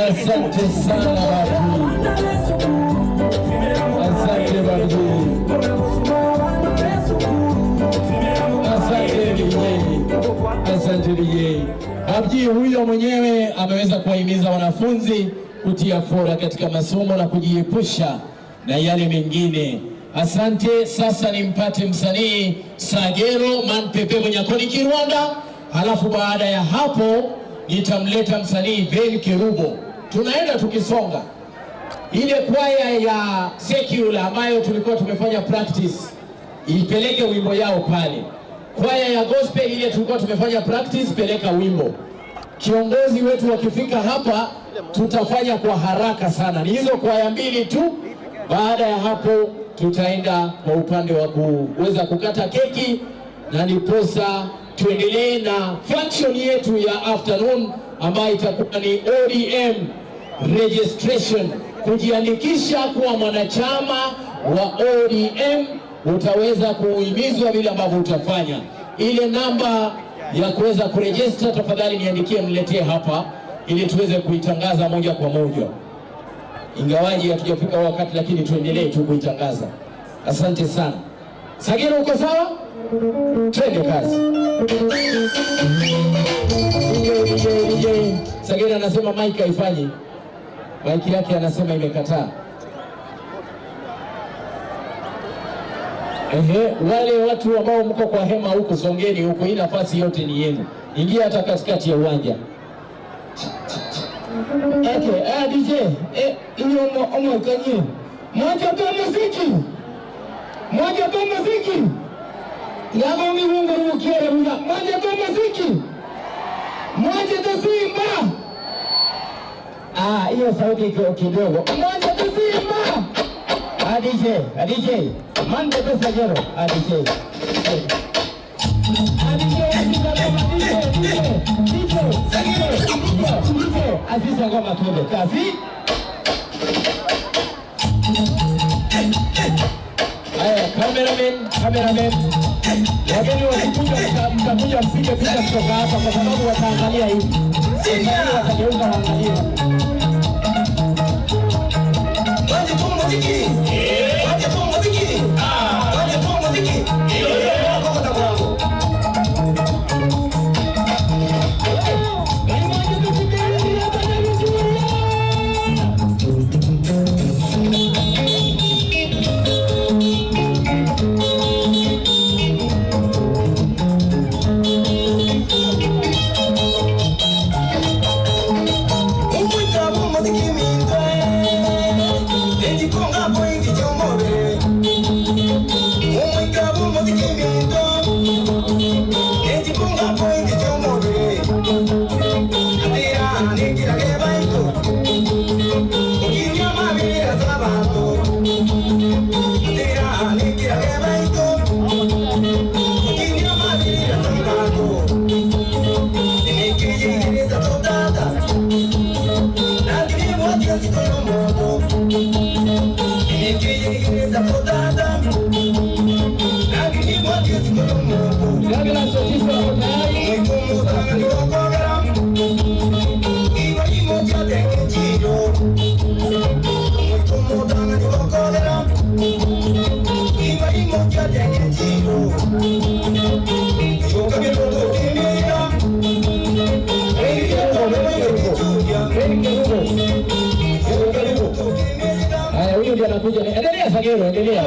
Asante sana babu. Asante babu. Asante DJ. Asante DJ. Abdi huyo mwenyewe ameweza kuwahimiza wanafunzi kutia fora katika masomo na kujiepusha na yale mengine. Asante. Sasa nimpate msanii Sagero Manpepe Munyakoni Kirwanda, halafu baada ya hapo nitamleta msanii Ben Kerubo. Tunaenda tukisonga ile kwaya ya secular ambayo tulikuwa tumefanya practice ipeleke wimbo yao pale. Kwaya ya gospel ile tulikuwa tumefanya practice, peleka wimbo. Kiongozi wetu wakifika hapa, tutafanya kwa haraka sana. Ni hizo kwaya mbili tu. Baada ya hapo, tutaenda kwa upande wa kuweza kukata keki na niposa tuendelee na function yetu ya afternoon ambayo itakuwa ni ODM registration, kujiandikisha kuwa mwanachama wa ODM. Utaweza kuhimizwa vile ambavyo utafanya. Ile namba ya kuweza kuregister, tafadhali niandikie, mniletee hapa ili tuweze kuitangaza moja kwa moja, ingawaji hatujafika wakati, lakini tuendelee tu kuitangaza. Asante sana. Sagero, uko sawa? Twende kazi. DJ, DJ, DJ. Sagero anasema mic haifanyi, mic yake anasema imekataa. Ehe, wale watu ambao mko kwa hema huku, songeni huku, hii nafasi yote ni yenu. Ingia hata katikati ya uwanja. Okay, DJ, iyo omwekanyi. Moja kwa muziki. Moja kwa muziki. Yago miwungu rukiere buya. Moja kwa muziki. Moja kwa Simba. Ah, hiyo sauti iko kidogo. Moja kwa Simba. Ah, DJ, ah, DJ. Mande pesa jero. Ah, DJ. Ah, DJ, DJ, DJ, DJ, DJ, DJ. Aziza ngoma twende. Kazi. Haya, cameraman, cameraman. Wageni wakikuja mtakuja mpige picha kutoka hapa kwa sababu wataangalia hivi. Wasanii watageuka waangalie. Douglas Otiso ako tayari. wanakuja. Endelea Sagero, endelea.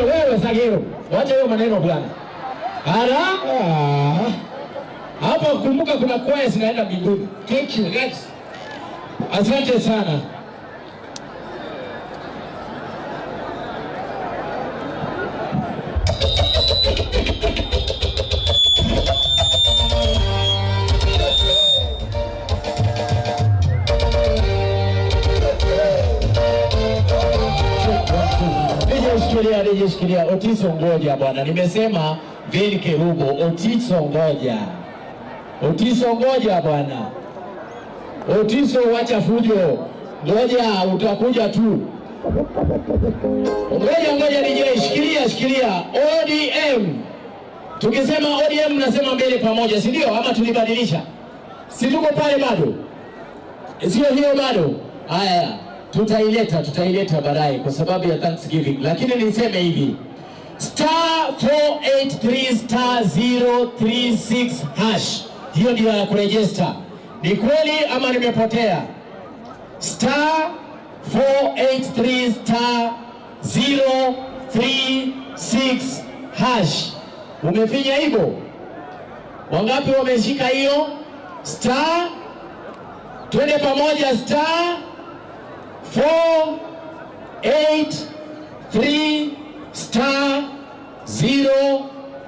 Wewe Sagero, wacha hiyo maneno bwana. Ara hapo, kumbuka kuna kwaya zinaenda mbinguni. Thank you guys. Asante sana. Shikilia, DJ shikilia. Otiso ngoja bwana, nimesema Vin Kerubo. Otiso ngoja, Otiso ngoja bwana, Otiso wacha fujo, ngoja utakuja tu. Ngoja ngoja, DJ shikilia, shikilia. ODM, tukisema ODM nasema mbele pamoja, si ndio? Ama tulibadilisha? Si tuko pale bado? Sio hiyo bado? Haya, tutaileta tutaileta baadaye kwa sababu ya Thanksgiving, lakini niseme hivi, *483*036#, hiyo ndio ya kuregister. Ni kweli ama nimepotea? *483*036#. Umefinya hivyo? Wangapi wameshika hiyo? Star, twende pamoja,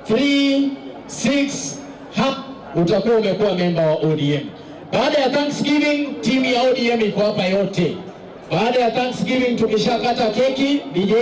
*483*036 ha, utakuwa umekuwa memba wa ODM. Baada ya Thanksgiving, timu ya ODM iko hapa yote. Baada ya Thanksgiving tukishakata keki, DJ,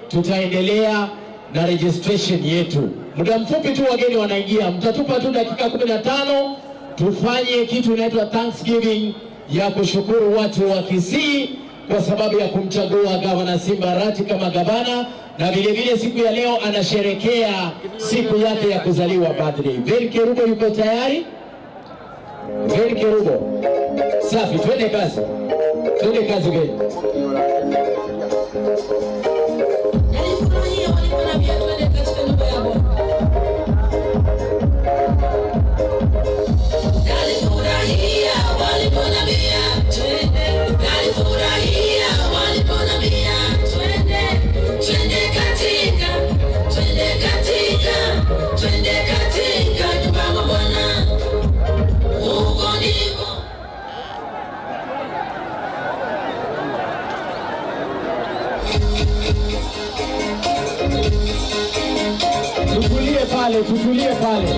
tutaendelea na registration yetu. Muda mfupi tu wageni wanaingia, mtatupa tu dakika 15 tufanye kitu inaitwa Thanksgiving ya kushukuru watu wa Kisii kwa sababu ya kumchagua Gavana Simba Arati kama gavana, na vilevile siku ya leo anasherekea siku yake ya kuzaliwa, birthday. Ben Kerubo yuko tayari? Ben Kerubo, safi, twende kazi, twende kazi Ben. Nilifurahia waliponiambia twende katika nyumba ya Bwana. Nilifurahia waliponiambia twende. Nilifurahia waliponiambia twende. Twende katika, twende katika, twende katika nyumba ya Bwana. Huko ndiko. Tutulie pale, tutulie pale.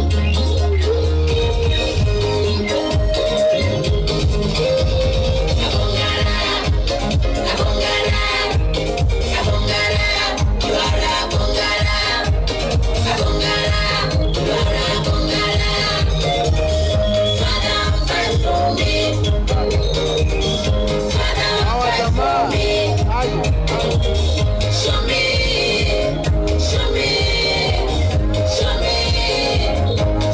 Hawa jamaa ayo. Show me, show me, show me.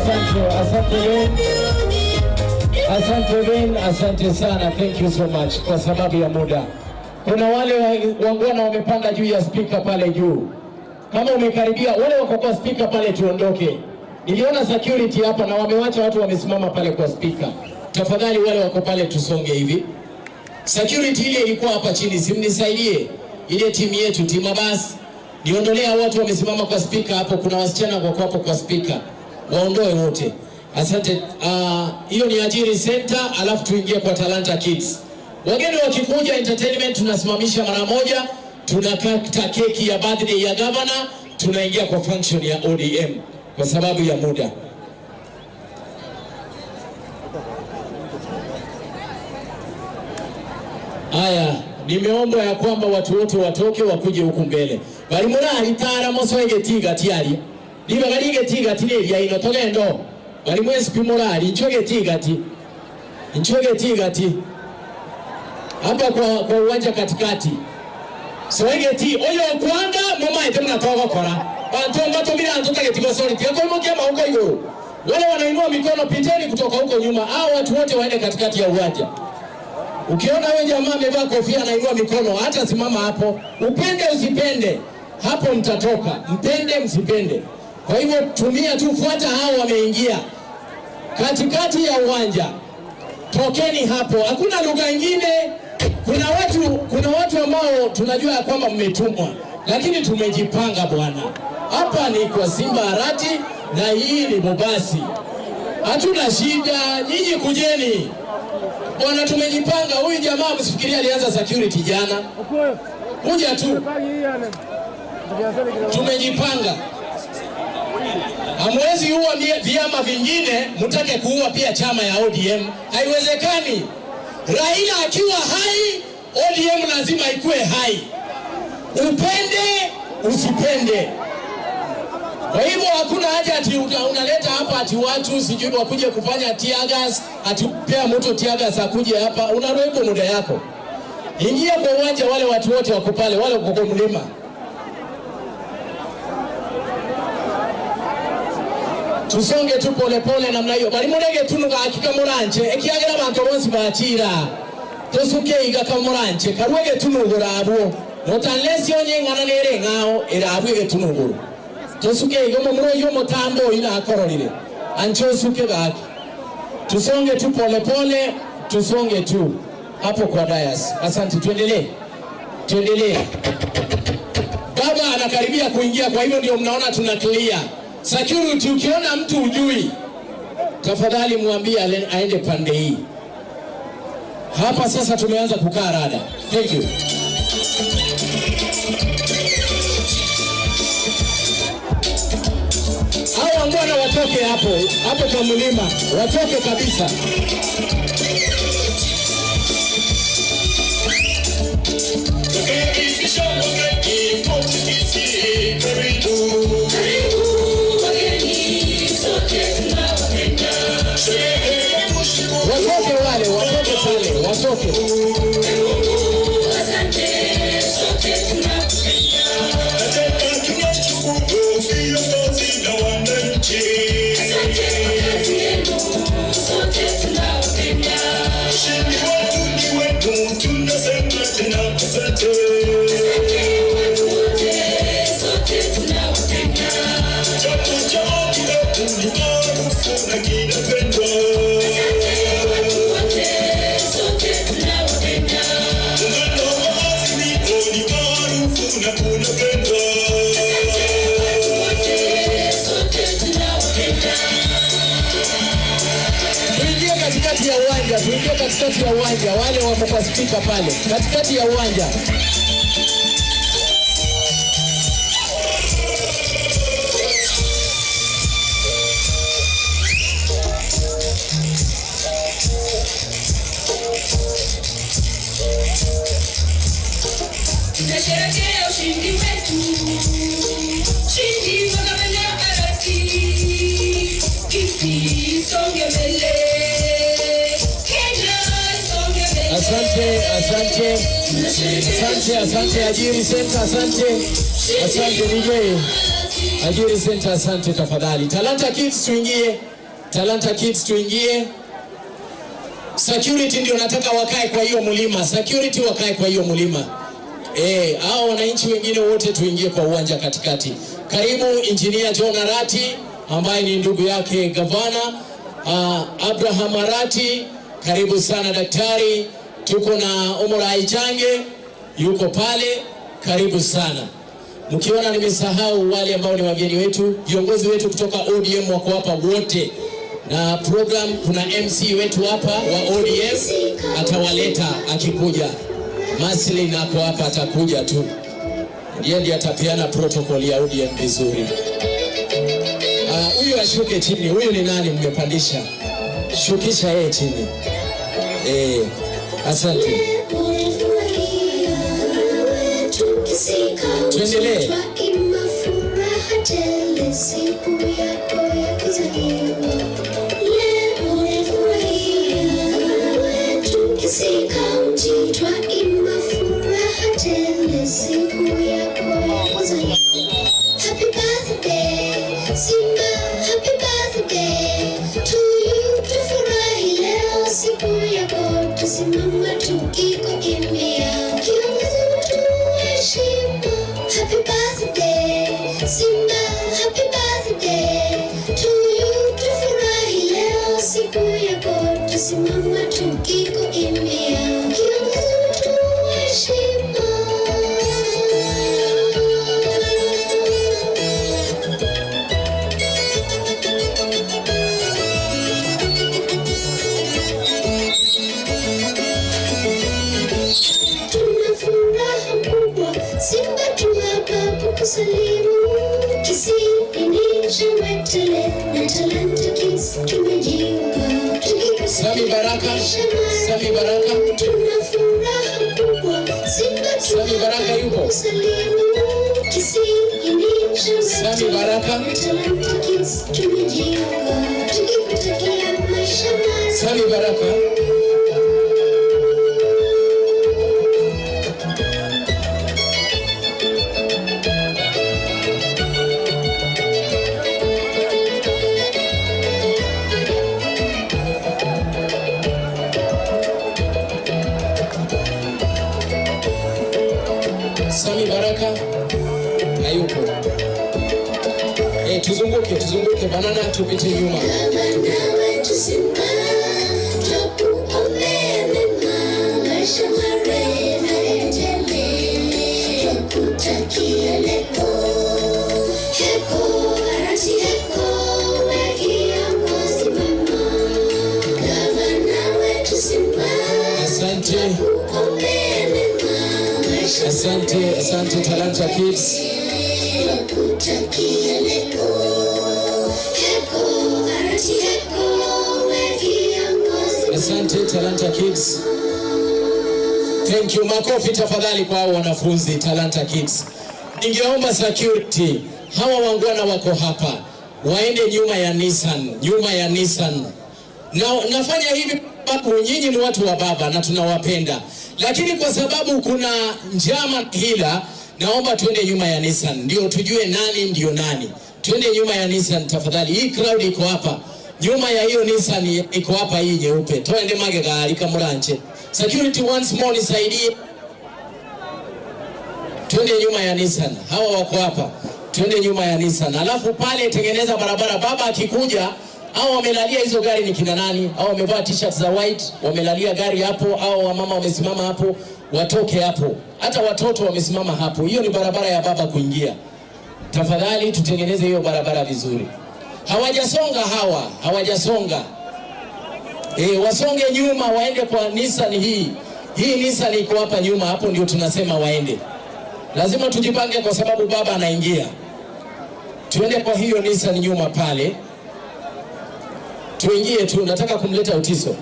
Asante, asante Ben. Asante Ben, asante sana. Thank you so much kwa sababu ya muda. Kuna wale wangwana wamepanda juu ya speaker pale juu. Kama umekaribia wale wako kwa speaker pale, tuondoke. Niliona security hapa na wamewacha watu wamesimama pale kwa speaker. Tafadhali wale wako pale tusonge hivi. Security ile ilikuwa hapa chini, simnisaidie. Ile timu yetu, timu Abbas, niondolee watu wamesimama kwa speaker hapo. Kuna wasichana wako hapo kwa speaker, waondoe wote. Asante. Hiyo ni Ajiri Center, alafu tuingie kwa Talanta Kids. Wageni wakikuja entertainment tunasimamisha mara moja, tunakata keki ya birthday ya governor, tunaingia kwa function ya ODM kwa sababu ya muda. Haya, nimeomba ya kwamba watu wote watoke wakuje huku mbele. Bali murari tara mosoege tiga tiari. Niba galige tiga tine ya ino togendo. Bali mwesi pimorari nchoge tiga ti. Nchoge tiga ti. Hapa kwa uwanja katikati. Soege ti oyo kwanga mama ete mnatoka kora. Bantu mbato bila antoka getigo sorry. Tiako mokia mauko iguru. Wale wanainua mikono piteni kutoka huko nyuma. Hao watu wote waende katikati ya uwanja. Ukiona wewe jamaa amevaa kofia anainua mikono, hata simama hapo. Upende usipende, hapo mtatoka. Mpende msipende. Kwa hivyo tumia tu, fuata hao wameingia katikati ya uwanja. Tokeni hapo, hakuna lugha nyingine. Kuna watu ambao tunajua kwamba mmetumwa, lakini tumejipanga bwana. Hapa ni kwa Simba Arati na hii ni Bobasi. Hatuna shida, nyinyi kujeni. Bwana, tumejipanga. Huyu jamaa msifikirie alianza security jana. Kuja tu. Tumejipanga. Hamwezi uua vyama vingine, mtake kuua pia chama ya ODM. Haiwezekani. Raila akiwa hai, ODM lazima ikue hai. Upende, usipende. Kwa hivyo hakuna haja ati unaleta hapa ati watu sijui wakuje kufanya tear gas, ati pea mtu tear gas akuje hapa, unarembo muda yako. Ingia kwa uwanja, wale watu wote wako pale, wale wako kwa mlima. Tusonge tu pole pole namna hiyo. Bali murege tunuga hakika muranje, ekiagera bantu bonsi bachira. Tosuke iga kamuranje, karuege tunugura abo. Not unless yonye ngana nere ngao erabwege tunuguru. Tosuke iga mumuro yo mutambo ina akororire. Ancho suke gaki. Tusonge tu pole pole, tusonge tu hapo kwa dais. Asante, tuendelee. Tuendelee. Baba anakaribia kuingia, kwa hivyo ndio mnaona tuna clear. Security, ukiona mtu ujui, tafadhali mwambie aende pande hii. Hapa sasa tumeanza kukaa rada. Thank you. Hao wangwana watoke hapo, hapo kwa mlima, watoke kabisa. Watoke wale, watoke pale, watoke. Tuingie katikati ya uwanja, tuingie katikati ya uwanja, wale wako kwa speaker pale, katikati ya uwanja. Tunasherehekea ushindi wetu, ushindi wa Gavana Arati. Kisii isonge mbele, Kenya isonge mbele. Asante, asante. Asante, asante Ajiri Center, asante. Asante DJ. Ajiri Center, asante tafadhali. Talanta Kids tuingie. Talanta Kids tuingie. Security ndio nataka wakae kwa hiyo mlima. Security wakae kwa hiyo mlima. Hao wananchi wengine wote tuingie kwa uwanja katikati. Karibu Engineer John Arati ambaye ni ndugu yake gavana, Abraham Arati, karibu sana daktari. Tuko na Omorai Change yuko pale, karibu sana. Mkiona nimesahau wale ambao ni wageni wetu, viongozi wetu kutoka ODM wako hapa wote, na program, kuna MC wetu hapa wa ODM atawaleta akikuja. Maslin ako hapa, atakuja tu, ndiye ndiye atapeana protocol ya ODM vizuri. Huyu ashuke chini. Huyu ni nani mmepandisha? Shukisha yeye chini. Asante. Tuendelee. Furaha tele siku yako ya kuzaliwa. Leo umefurahia wetu Kisii County, twaimba furaha tele siku yako ya kuzaliwa. Happy birthday Simba, happy birthday to you. Tufurahi leo siku yako, tusimama tukikuimbia. Kiongozi wetu wa heshima. Happy birthday Simba, happy birthday to you. Tufurahi leo siku yako, tusimama tukikuimbia. Kiongozi wetu wa heshima. Tuna furaha kubwa, Simba tu hapa kukusalimu. Kisii ni shangwe tele na Talanta Kids tumejiunga. Sami Baraka, Sami Baraka. Tuna furaha kubwa, Simba tu Sami Baraka hapa yupo? kukusalimu. Kisii ni shangwe Sami tele Baraka. na Talanta Kids tumejiunga. Tukikutakia maisha marefu. Sami Baraka. Sami Baraka hayupo. Tuzunguke, tuzunguke banana tupite nyuma. Gavana wetu Simba, twakuombea mema, maisha marefu tele, twakutakia leo. Heko, Arati heko, we kiongozi mama. Gavana wetu Simba, Asante. twakuombea mema, maisha Asante, asante Talanta Kids. twakutakia leo. Heko, Arati heko, we kiongozi Asante Talanta Kids. Thank you. Makofi tafadhali kwa hao wanafunzi Talanta Kids. Ningeomba security, hawa wangwana wako hapa, waende nyuma ya Nissan, nyuma ya Nissan. Na nafanya hivi sababu nyinyi ni watu wa baba na tunawapenda, lakini kwa sababu kuna njama hila, naomba tuende nyuma ya Nissan ndio tujue nani ndio nani. Twende nyuma ya Nissan tafadhali. Hii crowd iko hapa nyuma ya hiyo Nissan iko hapa, hii nyeupe. Twende mage gari kamuranche. Security once more nisaidie. Twende nyuma ya Nissan. Hawa wako hapa. Twende nyuma ya Nissan. Alafu pale tengeneza barabara. Baba akikuja, hao wamelalia hizo gari ni kina nani? Hao wamevaa t-shirt za white, wamelalia gari hapo, hao wamama wamesimama hapo, watoke hapo. Hata watoto wamesimama hapo. Hiyo ni barabara ya baba kuingia. Tafadhali tutengeneze hiyo barabara vizuri. Hawajasonga hawa, hawajasonga. Wasonge nyuma waende kwa Nissan hii. Hii Nissan iko hapa nyuma, hapo ndio tunasema waende. Lazima tujipange kwa sababu baba anaingia. Tuende kwa hiyo Nissan nyuma pale. Tuingie tu, nataka kumleta Otiso.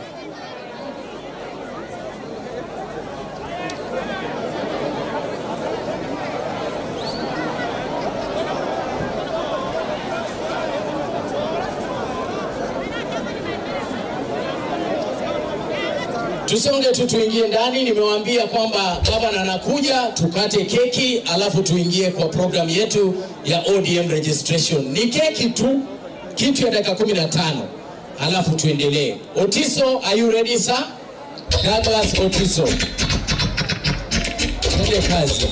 Tusonge tu tuingie ndani. Nimewaambia kwamba gavana anakuja, tukate keki alafu tuingie kwa program yetu. ya ODM registration. Ni keki tu, kitu ya dakika 15, alafu tuendelee. Otiso, are you ready, sir? Douglas Otiso, twende kazi.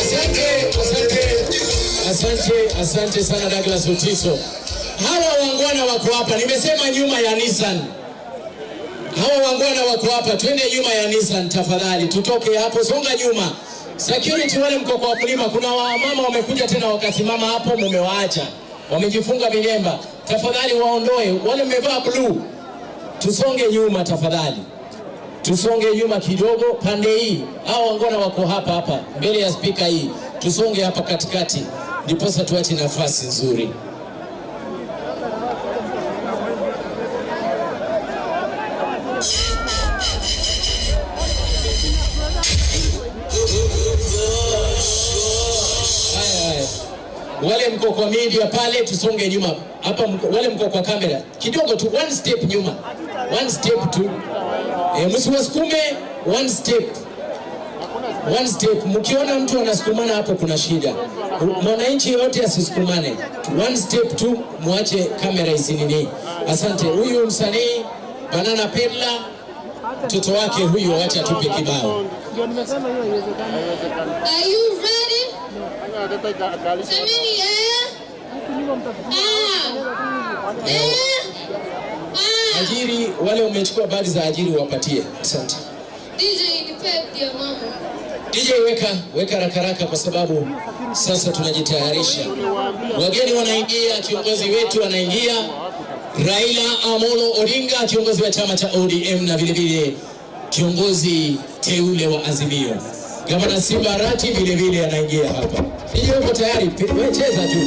Asante, asante, asante, asante sana, Douglas Otiso. Hawa wangwana wako hapa, nimesema nyuma ya Nissan. Hawa wangwana wako hapa, twende nyuma ya Nissan tafadhali, tutoke hapo, songa nyuma. Security wale mko kwa mlima, kuna wamama wamekuja tena wakasimama hapo, mumewaacha wamejifunga vilemba, tafadhali waondoe. Wale mmevaa blue, tusonge nyuma tafadhali, tusonge nyuma kidogo, pande hii. Hao wangwana wako hapa hapa mbele ya spika hii, tusonge hapa katikati, ndiposa tuache nafasi nzuri. Haya, haya. Wale mko kwa media pale, tusonge nyuma hapa, wale mko kwa kamera kidogo tu, one step nyuma, one step tu. E, msiwasukume, one step. One step. Mkiona mtu anasukumana hapo kuna shida. Mwananchi yote asisukumane. One step tu, muache kamera isinini. Asante. Huyu msanii Banana Pedla, mtoto wake huyu, acha tupe kibao. Are you ready? Semeni eh? Ah. Eh? Ah. Ajiri wale umechukua bali za ajiri wapatie. Asante. DJ nipe dia mama. DJ weka weka rakaraka kwa sababu sasa tunajitayarisha. Wageni wanaingia, kiongozi wetu anaingia, Raila Amolo Odinga, kiongozi wa chama cha ODM na vile vile kiongozi teule wa Azimio. Gavana Simba Arati vile vile anaingia hapa. DJ uko tayari? Wewe cheza tu.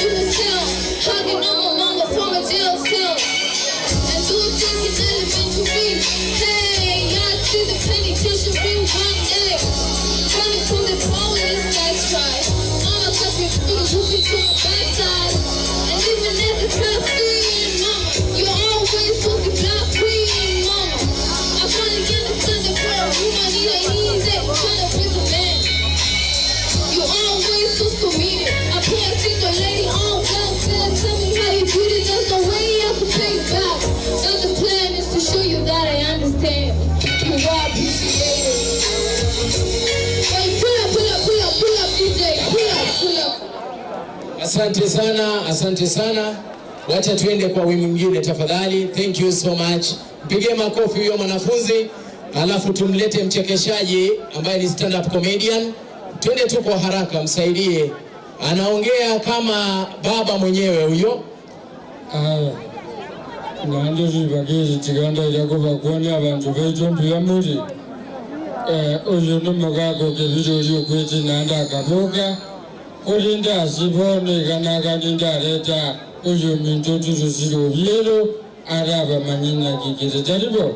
Hugging on my mama from a jail cell. And do think it's elementary. Hey, I see the penitentiary one day. Running from the police, that's right. Mama cut me through the whoopee to my backside. And even at the cafe, mama, you always was the black queen, mama. I finally understand the girl, you need ain't easy. Trying to raise a man. You always was committed. I put a single lady on welfare. Tell me how you did it. There's no way I could pay back. But the plan is to show you that I understand. You are appreciated. Wait, pull up, pull up, pull up, pull up, DJ. Pull up, pull up. Asante sana, asante sana. Wacha tuende kwa wimbo mwingine tafadhali. Thank you so much. Mpigie makofi huyo mwanafunzi, alafu tumlete mchekeshaji ambaye ni stand up comedian. Twende tu kwa haraka, msaidie. Anaongea kama baba mwenyewe huyo. Aya, nange zibagezi kiganda yakuba abantu baitu mbuya muli uyu numugako kebirori okweti nanda akabuga kulinda asibonekana kalinda aleta uyu muntu turusire obyero araba manyina kigere talibo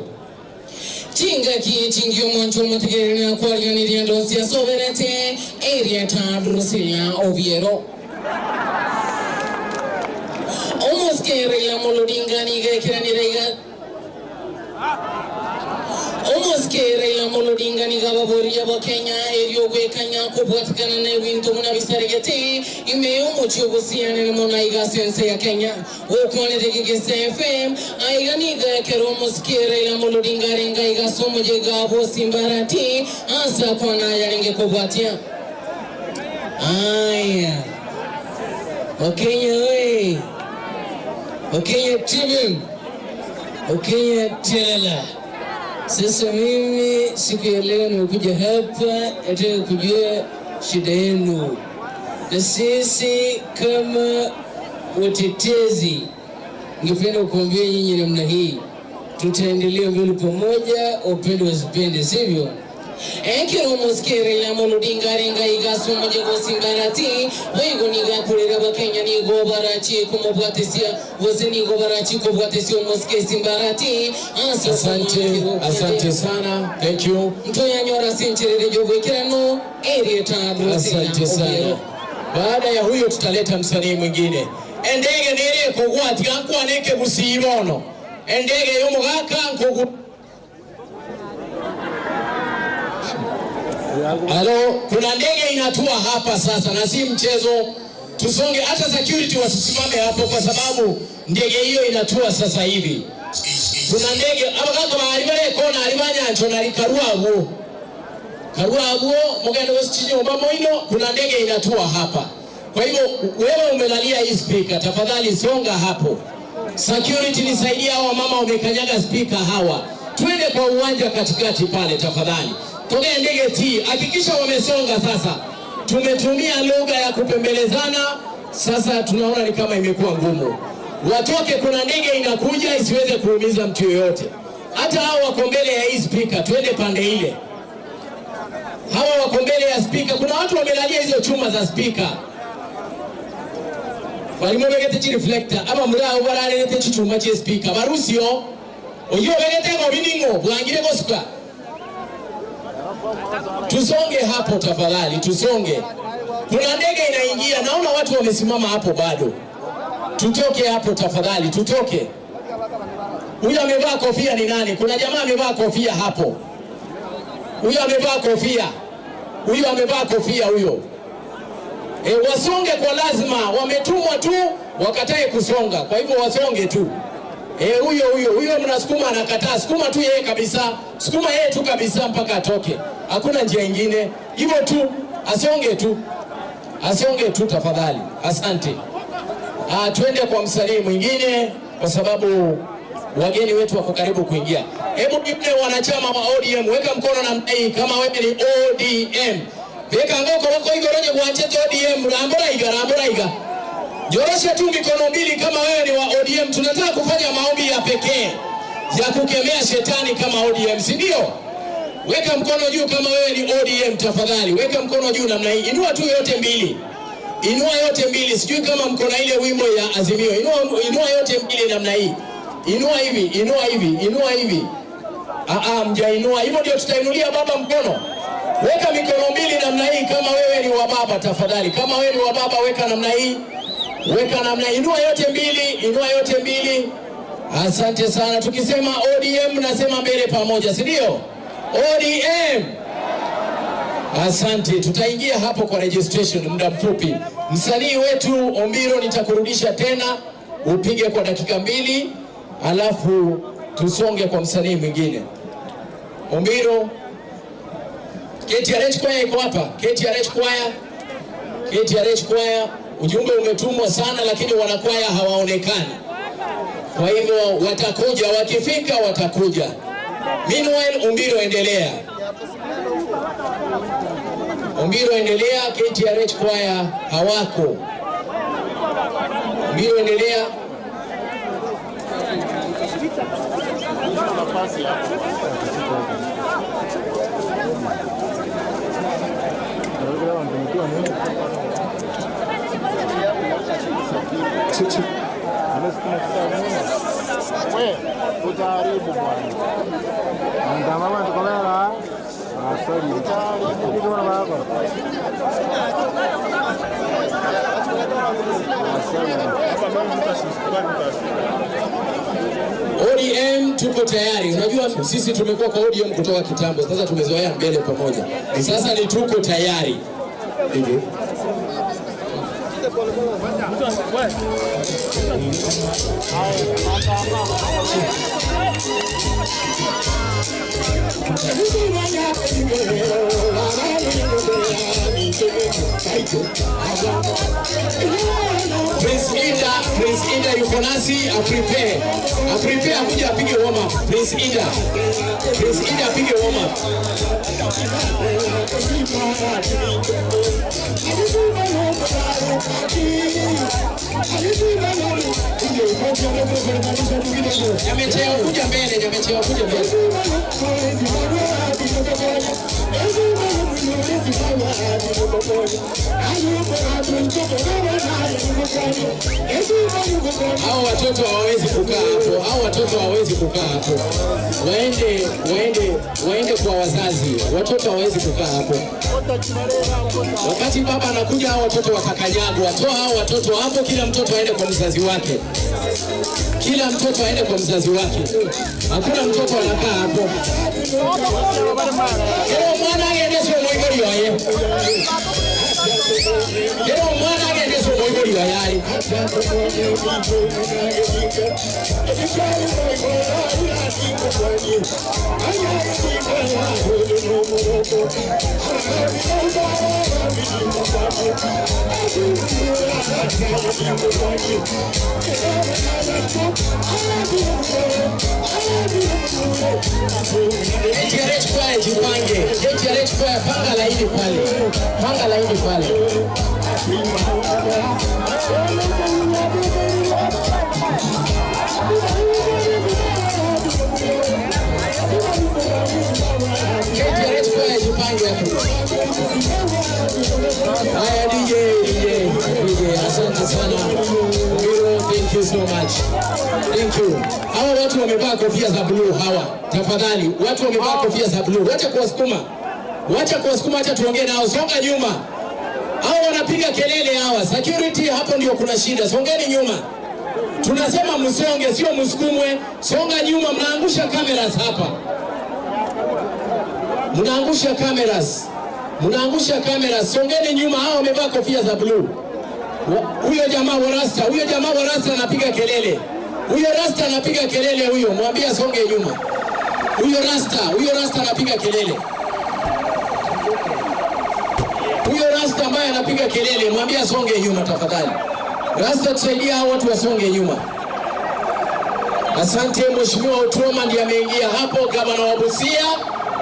Chingaki chingi omuntu omutegerera kwaliganirya ndosi yasoberete erieta Drusilla Obiero. Omusikerera muludinganiga ekiranira omusikerera muludinganiga baboria ba Kenya eryogwekanya kubwatikana n'ebintu munabisaregete ime omuchi obusiyanire munaiga sense ya Kenya okwanetegegesa FM aiganiga ekero omusikerera muludingarenga igasomujega bosimbarati asa kwana yarenge kubwatia. Aya, Wakenya we, Wakenya TV, Wakenya tela. Sasa mimi siku ya leo nimekuja hapa nataka kujua shida yenu, na sisi kama watetezi, ningependa kuambia nyinyi namna hii, tutaendelea mbele pamoja, wapende wasipende, sivyo? Ekero omusikerera muludingarenga igasumuje gosimbarati bwigo nigakurira bakenya nigo barachi kumubwatisia bose nigo barachi kubwatisia omusike simbarati. Asante, asante sana. Thank you. Mtoyanyora sincherere jogwekirano erieta. Asante sana. Baada ya huyo tutaleta msanii mwingine. Endege nere kugwatika nkwaneke busiibono. Endege yomugaka nkugu. Halo, kuna ndege inatua hapa sasa na si mchezo. Tusonge, hata security wasisimame hapo kwa sababu ndege hiyo inatua sasa hivi. Kuna ndege abagaka bali bare kona ali banyancho na likaruabo. Karuabo mugende wesichinyomba moino, kuna ndege inatua hapa. Kwa hivyo wewe umelalia hii speaker, tafadhali songa hapo. Security nisaidie, hawa mama wamekanyaga speaker hawa. Twende kwa uwanja katikati pale tafadhali. Tokea ndege T, hakikisha wamesonga sasa. Tumetumia lugha ya kupembelezana, Sasa tunaona ni kama imekuwa ngumu. Watoke, kuna ndege inakuja isiweze kuumiza mtu yoyote. Hata hao wako mbele ya hii spika, twende pande ile. Hawa wako mbele ya spika, kuna watu wamelalia hizo chuma za spika. Balimo begete chi reflector aba muri aho bararete chichuma che spika barusio oyo begete ngo biningo bwangire gosuka. Tusonge hapo tafadhali, tusonge. Kuna ndege inaingia, naona watu wamesimama hapo bado. Tutoke hapo tafadhali, tutoke. Huyu amevaa kofia ni nani? Kuna jamaa amevaa kofia hapo. Huyu amevaa kofia, huyu amevaa kofia huyo. E, wasonge kwa lazima, wametumwa tu wakatae kusonga, kwa hivyo wasonge tu. E, huyo huyo huyo mnasukuma, anakataa. Sukuma tu yeye kabisa, sukuma yeye tu kabisa mpaka atoke, hakuna njia ingine, hivyo tu, asonge tu, asonge tu tafadhali. Asante. Ah, twende kwa msanii mwingine kwa sababu wageni wetu wako karibu kuingia. Hebu nipe wanachama wa ODM, weka mkono namna hii kama wewe ni ODM. Weka ngoko wako igoroje kuanchete ODM, rambora iga, rambora iga. Jorosha tu mikono mbili kama wewe ni wa ODM. Tunataka kufanya maombi ya pekee ya kukemea shetani kama ODM, si ndio? Weka mkono juu kama wewe ni ODM tafadhali. Weka mkono juu namna hii. Inua tu yote mbili. Inua yote mbili. Sijui kama mko na ile wimbo ya Azimio. Inua, inua yote mbili namna hii. Inua hivi, inua hivi, inua hivi. Ah ah, mjainua. Hivyo ndio tutainulia baba mkono. Weka mikono mbili namna hii kama wewe ni wa baba tafadhali. Kama wewe ni wa baba weka namna hii. Weka namna hii. Inua yote mbili, inua yote mbili. Asante sana. Tukisema ODM nasema mbele pamoja, si ndio? ODM. Asante, tutaingia hapo kwa registration muda mfupi. Msanii wetu Ombiro, nitakurudisha tena upige kwa dakika 2, alafu tusonge kwa msanii mwingine. Ombiro, KTRH Choir iko hapa. KTRH Choir, KTRH Choir, ujumbe umetumwa sana, lakini wanakwaya hawaonekani. Kwa hivyo watakuja, wakifika watakuja. Meanwhile, Ombiro endelea. Ombiro endelea, KTRH Choir hawako. Ombiro endelea. We, utaharibu bwana. Andamama tukomela. Ah, sorry. Kitu bwana baba. ODM tuko tayari. Unajua sisi tumekuwa kwa ODM kutoka kitambo, sasa tumezoea mbele pamoja. Sasa ni tuko tayari. Prince Indah, Prince Indah yuko nasi, aprepare. Aprepare akuja apige warm up. Prince Indah. Prince Indah apige warm up. Nyamecheo kuja mbele, Nyamecheo kuja mbele. Hao watoto hawawezi kukaa hapo, hao watoto hawawezi kukaa hapo. Waende, waende, waende kwa wazazi. Watoto hawawezi kukaa hapo. Wakati baba anakuja, hao watoto wakakanyagwa. Toa hao watoto hapo, kila mtoto aende kwa mzazi wake. Kila mtoto aende kwa mzazi wake. Hakuna mtoto anakaa hapo. Kero mwana agende sio moigori waye. Kero mwana agende sio moigori waye. KTRH Choir jipange. KTRH Choir panga laini pale. Panga laini pale. KTRH kwaya jipange hapo. Haya DJ, DJ, DJ, asante sana. Miro, thank you so much. Thank you. Hawa watu wamevaa kofia za blue hawa. Tafadhali, watu wamevaa kofia za blue. Wacha kuwasukuma. Wacha kuwasukuma, acha tuongee nao. Songa nyuma. Hawa wanapiga kelele hawa. Security hapo ndio kuna shida. Songeni nyuma. Tunasema msonge, sio msukumwe. Songa nyuma, mnaangusha cameras hapa. Mnaangusha cameras. Mnaangusha cameras. Songeni nyuma, hao wamevaa kofia za blue. Huyo jamaa wa rasta, huyo jamaa wa rasta anapiga kelele. Huyo rasta anapiga kelele huyo, mwambie asonge nyuma. Huyo rasta anapiga kelele. Huyo rasta ambaye anapiga kelele, mwambie asonge nyuma tafadhali. Rasta, tusaidia hao watu wasonge nyuma. Asante Mheshimiwa Otuoma ndiye ameingia hapo, gavana wa Busia,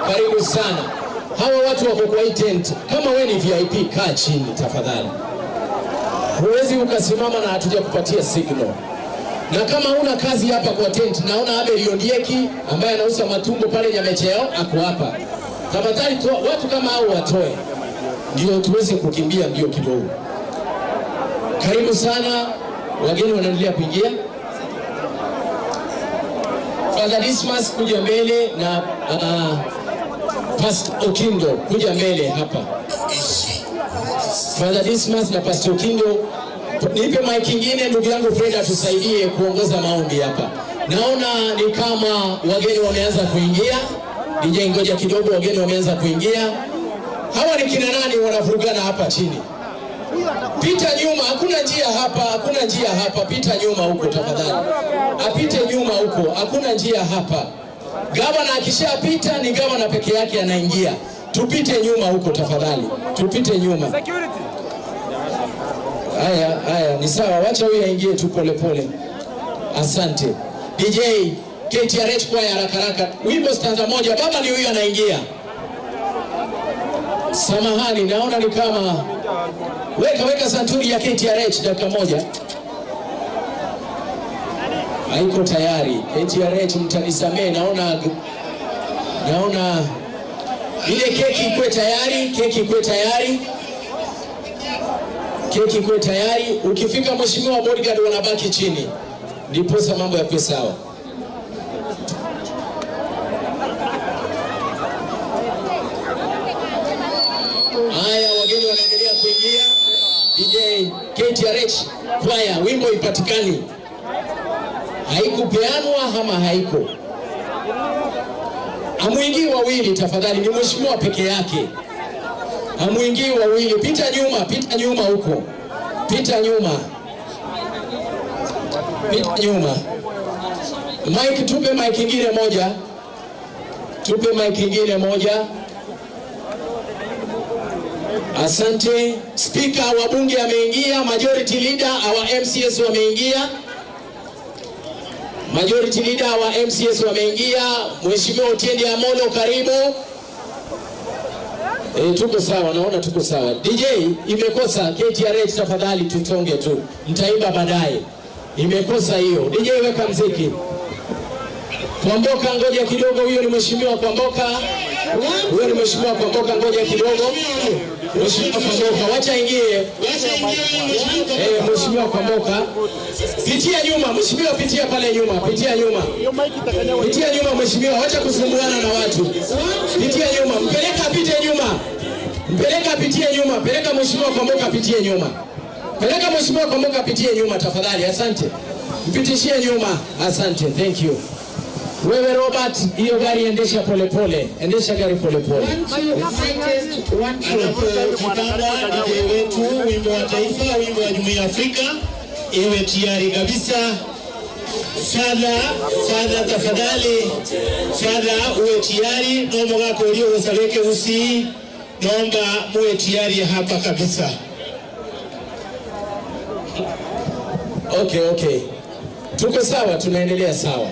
karibu sana. Hawa watu wako kwa hii tent. Kama we ni VIP, kaa chini tafadhali. Huwezi ukasimama na hatuja kupatia signal. Na kama huna kazi hapa kwa tent, naona Abel Ondieki ambaye anauza matumbo pale Nyamecheo ako hapa. Tafadhali watu kama hao watoe, ndio tuweze kukimbia mbio kidogo. Karibu sana, wageni wanaendelea kuingia. Father Dismas kuja mbele na Pastor Okindo kuja mbele hapa. Father Dismas na Pastor Okindo, nipe mic ingine ndugu yangu Fred atusaidie kuongoza maombi hapa. Naona ni kama wageni wameanza kuingia. DJ ngoja kidogo, wageni wameanza kuingia. Hawa ni kina nani wanavurugana hapa chini? Pita nyuma, hakuna njia hapa, hakuna njia hapa. Pita nyuma huko tafadhali. Apite nyuma huko, hakuna njia hapa. Gavana akishapita ni gavana peke yake anaingia. Tupite nyuma huko tafadhali. Tupite nyuma. Haya, haya, ni sawa, wacha huyu aingie tu pole pole. Asante. DJ KTRH kwa haraka haraka. Wimbo stanza moja, baba ni huyu anaingia. Samahani, naona ni kama weka santuri ya KTRH dakika moja. Haiko tayari. KTRH mtanisamee, naona ile keki ikuwe tayari, keki ikuwe tayari. Keki ikuwe tayari. Ukifika mheshimiwa bodyguard wanabaki chini. Ndiposa mambo yakuwe sawa. Haya, wageni wanaendelea kuingia. DJ KTRH kwaya, wimbo ipatikani. Haikupeanwa ama haiko? Hamuingii wawili tafadhali, ni mheshimiwa peke yake. Hamuingii wawili, pita nyuma, pita nyuma huko. Pita nyuma. Pita nyuma. Mike, tupe mic ingine moja. Tupe mic ingine moja. Asante. Speaker wa bunge ameingia, majority leader our MCS wameingia. Majority leader wa MCS wameingia. Mheshimiwa Otiende Amollo karibu. Tuko sawa, naona tuko sawa. DJ imekosa KTRH tafadhali tutonge tu. Mtaimba baadaye. Imekosa hiyo. DJ weka mziki. Kwamboka ngoja kidogo, huyo ni Mheshimiwa Kwamboka. Huyo ni Mheshimiwa Kwamboka, ngoja kidogo. Mheshimiwa Kwamboka, wacha ingie. Mheshimiwa Kwamboka. Pitia nyuma, Mheshimiwa, pitia pale nyuma, pitia nyuma. Pitia nyuma Mheshimiwa, wacha kusumbuana na watu. Pitia nyuma, mpeleka apite nyuma. Mpeleka apitie nyuma, peleka Mheshimiwa Kwamboka apitie nyuma. Peleka Mheshimiwa Kwamboka apitie nyuma tafadhali, asante. Mpitishie nyuma, asante, thank you. Wewe Robert, hiyo gari endesha pole pole. Endesha gari pole pole. Anapojipanga DJ wetu, wimbo wa taifa, wimbo wa Jumuiya ya Afrika iwe tayari kabisa. Father, tafadhali. Father, uwe tayari. Nomo gako ulio usaleke usi. Naomba muwe tayari hapa kabisa. Okay. Tuko sawa, tunaendelea sawa.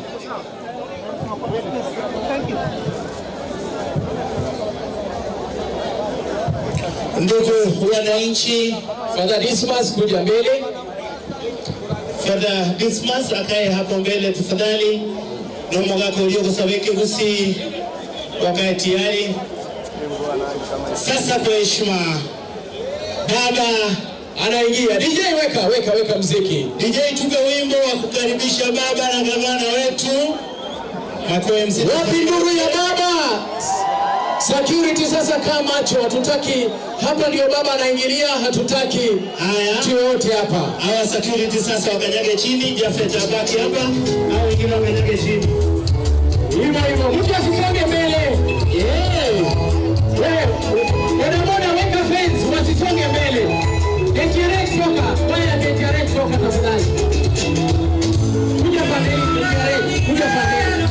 Ndugu wananchi, Father Dismas kuja mbele. Father Dismas akae hapo mbele tafadhali. Nomogako uliogosabeke gusi wakae tayari. Sasa kwa heshima baba anaingia. DJ weka weka weka mziki. DJ tupe wimbo wa kukaribisha baba na gavana wetu. Makoe MC. Wapi nduru ya baba? Security sasa kaa macho, hatutaki hapa, ndio baba anaingilia, hatutaki mtu yoyote hapa. Hawa security sasa wakanyage chini, Jafet abaki hapa, hao wengine wakanyage chini. Hivyo hivyo, mtu asisonge mbele. Yeah. Boda boda weka fence, wasisonge mbele. DTRX toka, waya DTRX toka tafadhali. Kuja pande hii DTRX, kuja pande hii.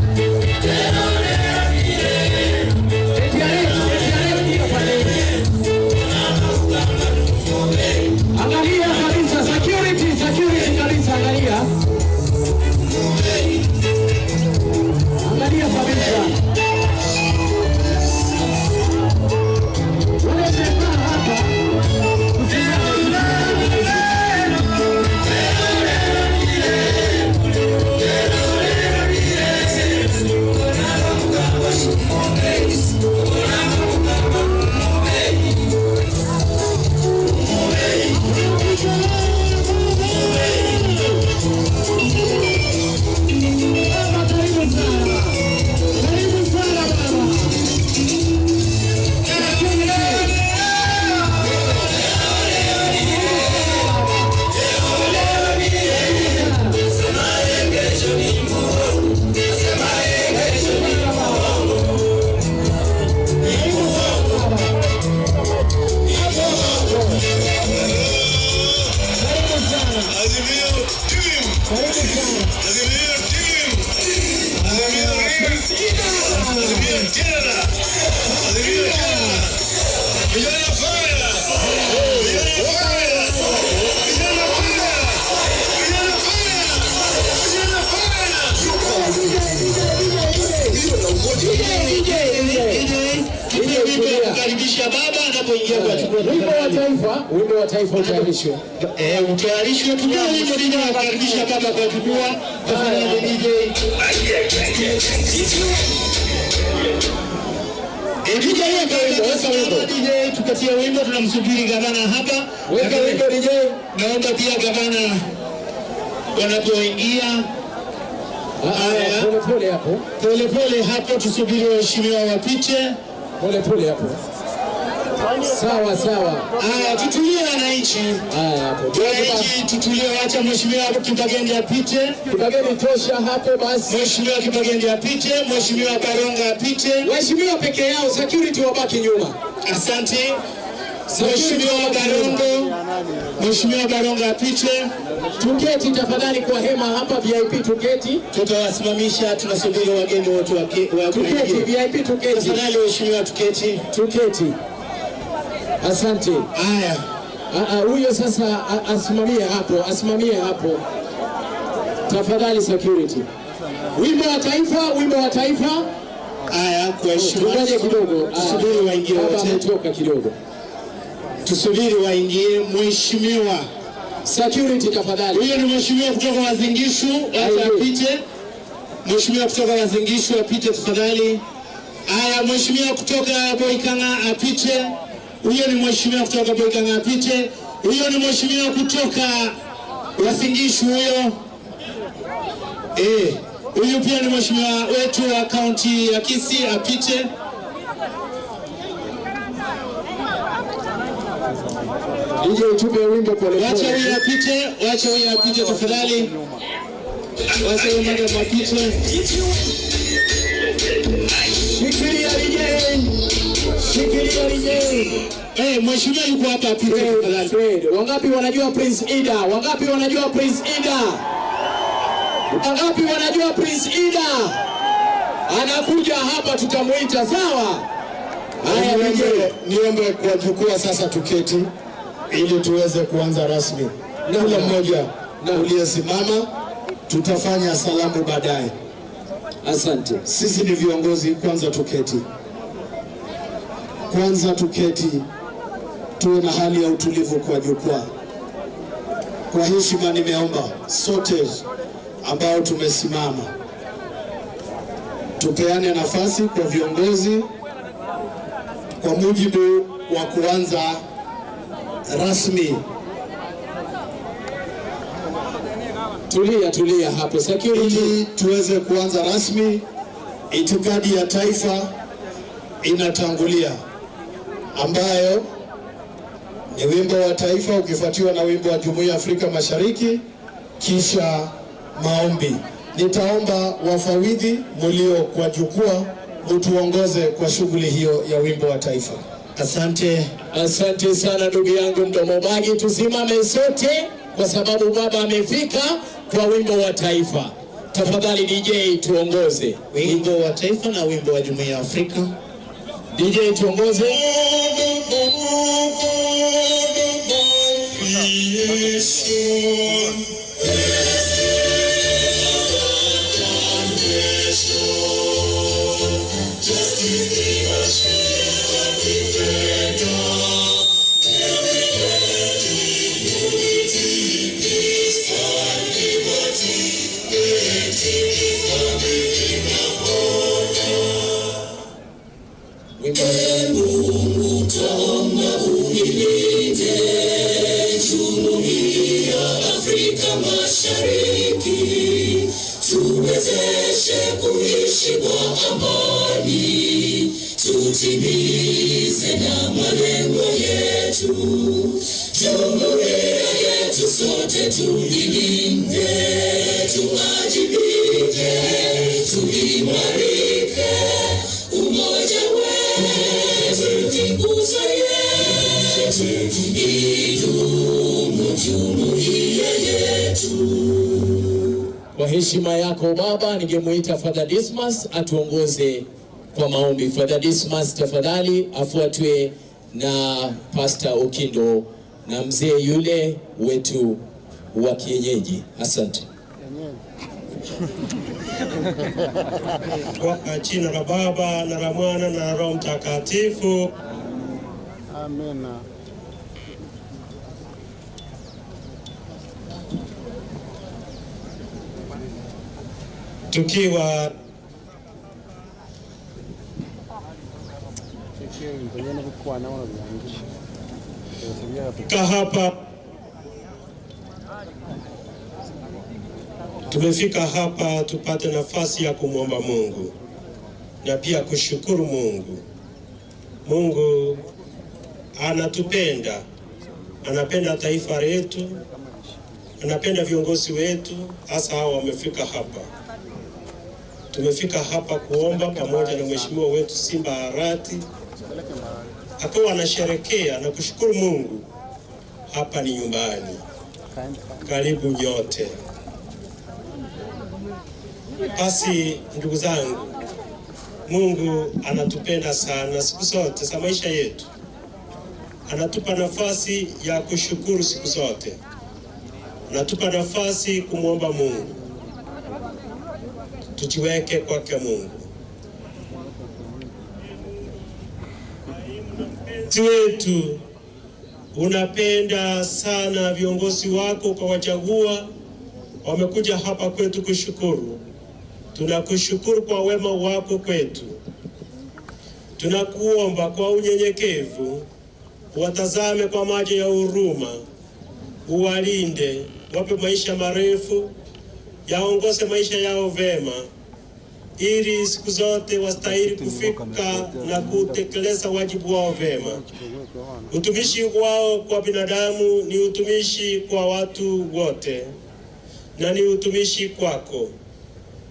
DTRX, DTRX kuja pande hii. Angalia kabisa, security, security kabisa, angalia. Angalia kabisa. Wale wamekaa hapa. Baba, karibu sana. Karibu sana baba. Kukaribisha baba anapoingia kwa jukwaa. Wimbo wa taifa, wimbo wa taifa utayarishwe. Utayarishwe tutoe wimbo DJ wa kukaribisha baba kwa jukwaa. Tafadhali DJ. DJ weka wimbo, weka wimbo. DJ tupatie wimbo, tunamsubiri gavana hapa. Weka wimbo DJ. Naomba pia gavana wanapoingia. Haya. Pole pole hapo. Pole pole hapo, tusubiri waheshimiwa wapite. Pole pole hapo. Sawa sawa. Haya, tutulie wananchi. Haya hapo. Wananchi tutulie, wacha mheshimiwa Kibagendi apite. Kibagendi tosha hapo basi. Mheshimiwa Kibagendi apite, Mheshimiwa Baronga apite. Waheshimiwa peke yao, security wabaki nyuma. Asante. Mheshimiwa Barongo, Mheshimiwa Baronga apite. Tuketi tafadhali kwa hema hapa VIP, tuketi. Tutawasimamisha, tunasubiri wageni wote Tuketi VIP, tuketi. Tafadhali waheshimiwa tuketi. Tuketi. Asante. Haya. Huyo sasa asimamie hapo, asimamie hapo. Tafadhali security. Wimbo wa taifa, wimbo wa taifa. Haya, kwa heshima. Tungoje kidogo. Tusubiri waingie Baba wote. ametoka kidogo. Tusubiri waingie mheshimiwa. Security tafadhali. Huyo ni mheshimiwa kutoka Uasin Gishu, acha apite. Mheshimiwa kutoka Uasin Gishu apite tafadhali. Haya, mheshimiwa kutoka Boikanga apite. Huyo ni mheshimiwa kutoka Boikanga apite. Huyo ni mheshimiwa kutoka Uasin Gishu huyo. Huyu pia ni mheshimiwa wetu wa kaunti ya Kisii apite. DJ tupe wimbo pole Wacha pole. huyu apite, wacha huyu apite tafadhali. Wacha huyu madam apite. Shikilia DJ. Shikilia DJ. Mheshimiwa yuko hapa apite tafadhali. Fred, wangapi wanajua Prince Indah? Wangapi wanajua Prince Indah? Wangapi wanajua Prince Indah? Anakuja hapa tutamuita, sawa? Haya DJ. Niombe kwa jukwaa sasa tuketi ili tuweze kuanza rasmi. Kila mmoja uliyesimama, tutafanya salamu baadaye. Asante. Sisi ni viongozi, kwanza tuketi. Kwanza tuketi, tuwe na hali ya utulivu kwa jukwaa. Kwa heshima nimeomba sote ambao tumesimama tupeane nafasi kwa viongozi kwa mujibu wa kuanza rasmi. Tulia, tulia hapo security. Ili tuweze kuanza rasmi, itikadi ya taifa inatangulia, ambayo ni wimbo wa taifa ukifuatiwa na wimbo wa Jumuiya ya Afrika Mashariki, kisha maombi. Nitaomba wafawidhi mulio kwa jukwaa mutuongoze kwa shughuli hiyo ya wimbo wa taifa. Asante. Asante sana ndugu yangu Mdomo Bagi, tusimame sote kwa sababu baba amefika kwa wimbo wa taifa. Tafadhali DJ tuongoze. Wimbo wa taifa na wimbo wa Jumuiya ya Afrika. DJ tuongoze. Mashariki tuwezeshe kuishi kwa amani, tutimize na malengo yetu, jumuiya yetu sote tuilinde, tuwajibike, tuimarike, umoja wetu ni nguzo yetu, idumu jumuiya yetu. Kwa heshima yako baba, ningemuita Father Dismas atuongoze kwa maombi. Father Dismas tafadhali, afuatwe na Pastor Okindo na mzee yule wetu wa kienyeji. Asante. Kwa jina la Baba na la Mwana na la Roho Mtakatifu. Amina. Tukiwa hapa tumefika hapa tupate nafasi ya kumwomba Mungu na pia kushukuru Mungu. Mungu anatupenda, anapenda taifa letu, anapenda viongozi wetu, hasa hao wamefika hapa. Tumefika hapa kuomba pamoja na mheshimiwa wetu Simba Arati akiwa anasherekea na kushukuru Mungu. Hapa ni nyumbani, karibu nyote. Basi ndugu zangu, Mungu anatupenda sana siku zote za maisha yetu, anatupa nafasi ya kushukuru siku zote, anatupa nafasi kumwomba Mungu. Tujiweke kwake Mungu. Mpenzi wetu, unapenda sana viongozi wako kwa wachagua, wamekuja hapa kwetu kushukuru. Tunakushukuru kwa wema wako kwetu. Tunakuomba kwa unyenyekevu uwatazame kwa macho ya huruma, uwalinde, wape maisha marefu, yaongoze maisha yao vema, ili siku zote wastahili kufika na kutekeleza wajibu wao vema. Utumishi wao kwa binadamu ni utumishi kwa watu wote na ni utumishi kwako.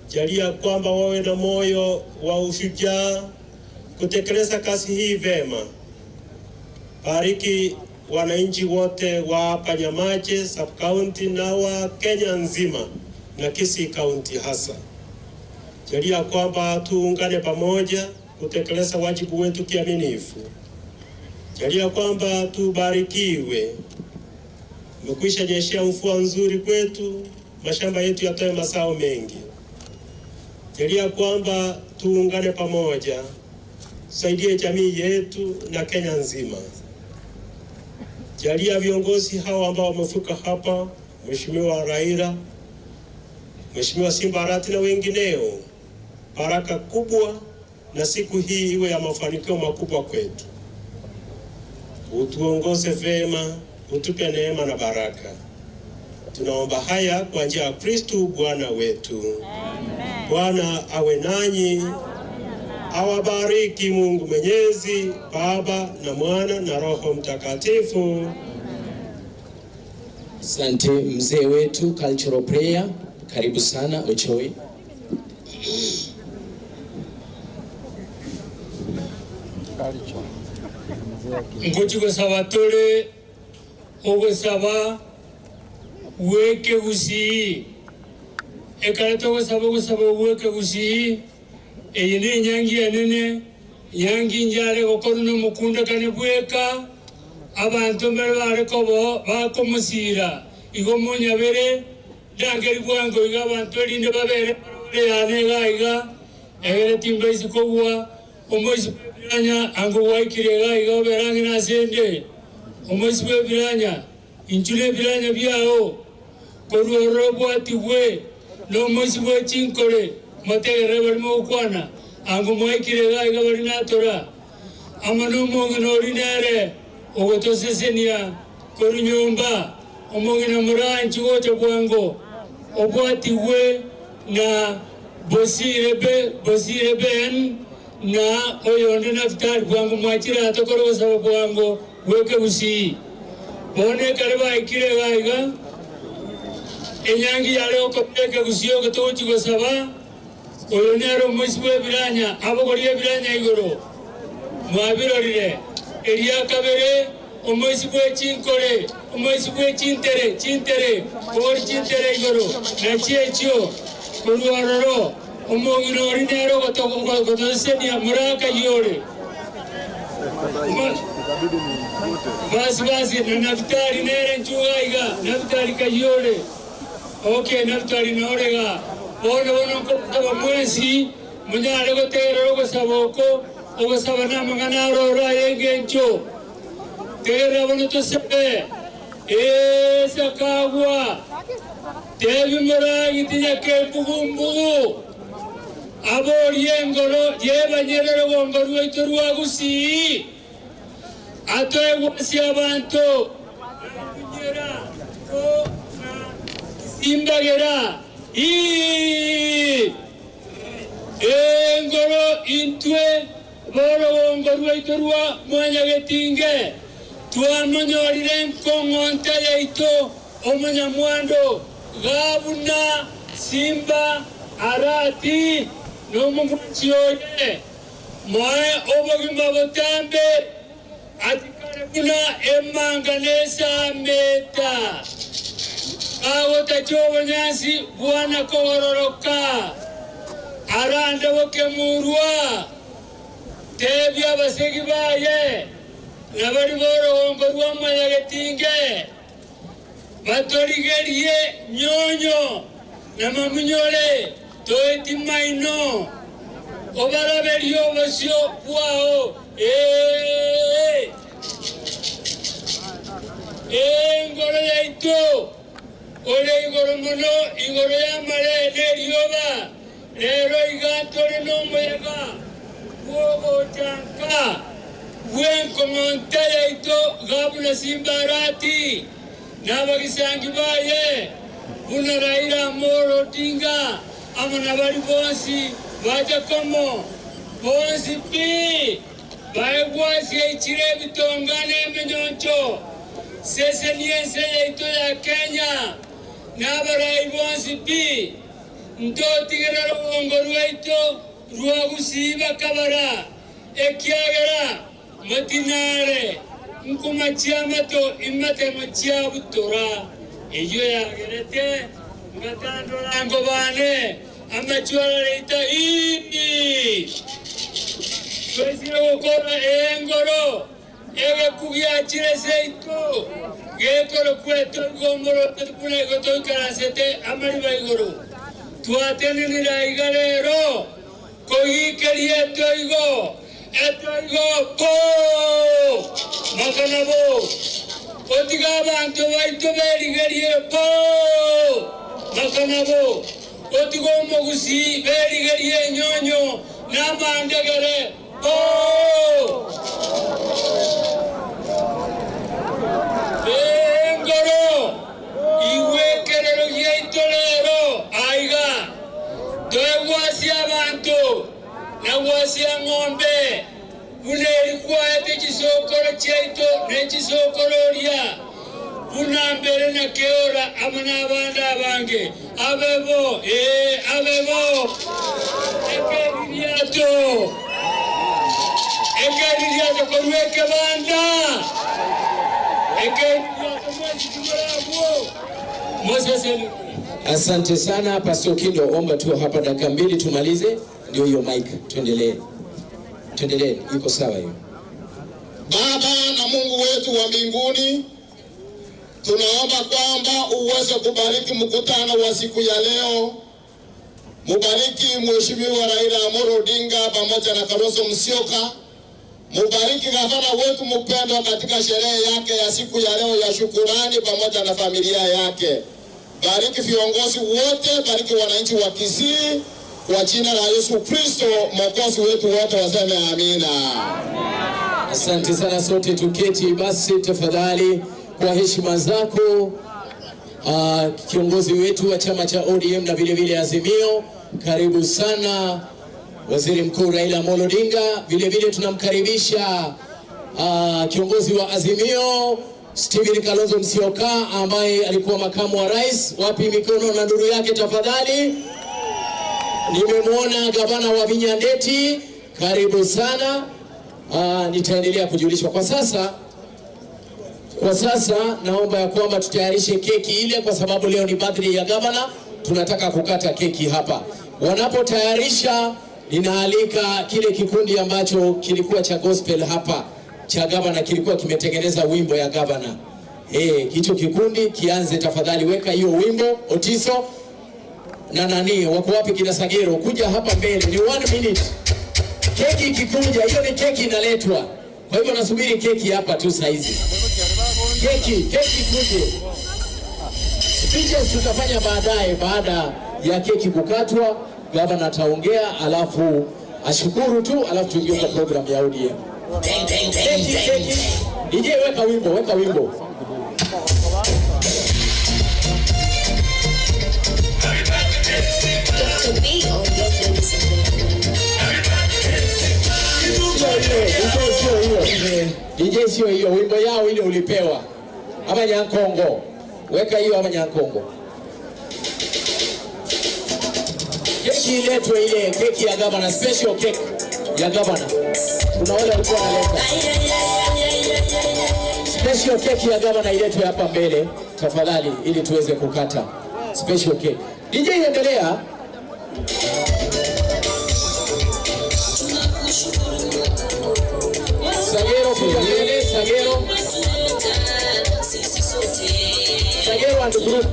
Jalia kwamba wawe na moyo wa ushujaa kutekeleza kazi hii vema. Bariki wananchi wote wa hapa Nyamache sub county na wa Kenya nzima na Kisii County hasa. Jalia kwamba tuungane pamoja kutekeleza wajibu wetu kiaminifu. Jalia kwamba tubarikiwe. Umekwisha nyeshea mvua nzuri kwetu, mashamba yetu yatoe mazao mengi. Jalia kwamba tuungane pamoja, tusaidie jamii yetu na Kenya nzima. Jalia viongozi hao ambao wamefika hapa Mheshimiwa Raila, Mheshimiwa Simba Arati na wengineo baraka kubwa, na siku hii iwe ya mafanikio makubwa kwetu. Utuongoze vema, utupe neema na baraka. Tunaomba haya kwa njia ya Kristu Bwana wetu. Amen. Bwana awe nanyi, awabariki Mungu Mwenyezi, Baba na Mwana na Roho Mtakatifu. Asante mzee wetu cultural prayer, karibu sana Ochoi. Ngochi gosaba tore ogosaba weke gusii ekare togosaba ogosaba weke gusii eyi ne enyangi enene nyangi njare gokorwa na omokundekane bweka abantu mbare bare kobo bakomusira igo monyabere ndangeri bwango iga abantu erinde babere barore yane iga iga egere timbaisi kogwa omoisi bw'ebiranya ango gwaikire iga iga oberange nasende omoisi bw'ebiranya inchule ebiranya biao korwa bwatigwe na omoisi bwe chinkore motegere barimo gokwana ango mwaikire iga iga bari natora ama na omong'ina ori nere ogotosesenia koru nyomba omong'ina moranchi gocha bwango obwatigwe na Bosire Ben na oyonde Naftali bwango mwachira atokora gosaba bwango bweke gusii bono ekare baikire iga iga enyangi yare okobeka gusii ogotogochi gosaba oyo nere omoisi bwa ebiranya abogoria ebiranya igoro mwabirorire eria kabere omoisi bwa chinkore omoisi bwa chintere chintere bogori chintere igoro nachi echio korwa ororo omong'ina ori nere ogotosesenia moraka yore basi basi na Naftali nere nchuga iga Naftali kayore okay Naftali norega bono bono nkosaba mwensi munyare gotegerera ogosaba oko ogosaba namang'ana aroro aye eng'encho tegerera bono tosabe esakagwa tebi moragitinya kembugumbugu aborie engoro yebanyerere gongo rwaito rwa gusii atoegwasia abanto simbagera engoro intwe borogongo rwaito rwa mwanyagetinge twamonyorire nkong'onte yaito omonyamwando gabuna Simba Arati n'omumwachi oye moe obogima botambe atikare buna emanga nesameta kagotacha obonyansi bwana kogororoka arande bokemurwa tebia abasegi baye nabari borogongo rwa mwanyagetinge batorigerie nyonyo na mamunyore toeti maino obaraberie obosio bwao engoro yaito ore igoro mono igoro ya mare nerioba rero iga tore nomoyaga bwogochanka bwenkomonte yaito gabuna Simba Arati n'abagisangi baye buna Raila Amolo Odinga amo nabari bonsi bajakomo bonsi pi baegwasia ichire ebitonga n'eminyoncho sese niense yaito ya Kenya n'abarai bonsi pi ntotigera rugongo rwaito rwa gusii bakabara ekiagera motinare nkuma chiamato imatemo chia butora eyo yagerete ngatandorango bane amachuara ii twesire gukora engoro egekugiachire seito gekoro kweto gomoro tupuna gotoikarasete amariba igoro twatenenera iga rero kogikeria etoigo etoigo po makanabo. Otiga abantu baito berigerie po makanabo otiga omogusi berigerie nyonyo n'amandegere po engoro iwekerero gyaito rero aiga twegwasia abantu nagwasia ng'ombe buneri chisokoro chaito nechisokoro oria bunambere na keora amo n'abandi abange abebo abebo ekeririato korwa ekebanda ekeririato mwezi tumurabwo Moses. Asante sana Pastor Kindo, omba tu hapa dakika mbili tumalize, ndio hiyo mic, tuendelee. Tuendelee, iko sawa hiyo. Baba na Mungu wetu wa mbinguni, tunaomba kwamba uweze kubariki mkutano wa siku ya leo. Mubariki Mheshimiwa Raila Amolo Odinga pamoja na Kalonzo Musyoka. Mubariki gavana wetu mpendwa katika sherehe yake ya siku ya leo ya shukurani pamoja na familia yake. Bariki viongozi wote, bariki wananchi wa Kisii kwa jina la Yesu Kristo Mwokozi wetu wote waseme amina. Asante sana, sote tuketi basi tafadhali kwa heshima zako. Kiongozi wetu wa chama cha ODM na vile vile Azimio, karibu sana Waziri Mkuu Raila Amolo Odinga. Vile vile tunamkaribisha kiongozi wa Azimio Stephen Kalonzo Musyoka ambaye alikuwa makamu wa rais. Wapi mikono na nduru yake tafadhali. Nimemwona gavana wa Vinyandeti, karibu sana. Nitaendelea kujulishwa kwa sasa. Kwa sasa naomba ya kwamba tutayarishe keki ile, kwa sababu leo ni birthday ya gavana, tunataka kukata keki hapa. Wanapotayarisha, ninaalika kile kikundi ambacho kilikuwa cha gospel hapa cha gavana, kilikuwa kimetengeneza wimbo ya gavana. Hicho kikundi kianze tafadhali, weka hiyo wimbo Otiso na nani wako wapi kina Sagero, kuja hapa mbele, ni 1 minute. Keki ikikuja, hiyo ni keki inaletwa. Kwa hivyo nasubiri keki hapa tu saizi. Keki kuje. Speeches tutafanya baadaye, baada ya keki kukatwa, gavana ataongea, alafu ashukuru tu, alafu tuingie kwa program ya ODM. Keki. DJ weka wimbo, weka wimbo. Dr. B on this, ladies and gentlemen. DJ sio hiyo, wimbo yao ile ulipewa. Ama Nyankongo. Weka hiyo ama Nyankongo. Keki iletwe ile, keki ya gavana, special cake ya gavana. Kuna wale walikuwa wanaleta. Special cake ya gavana iletwe hapa mbele tafadhali, ili tuweze kukata special cake. DJ endelea. Sagero kuja mbele, Sagero. Sagero and group.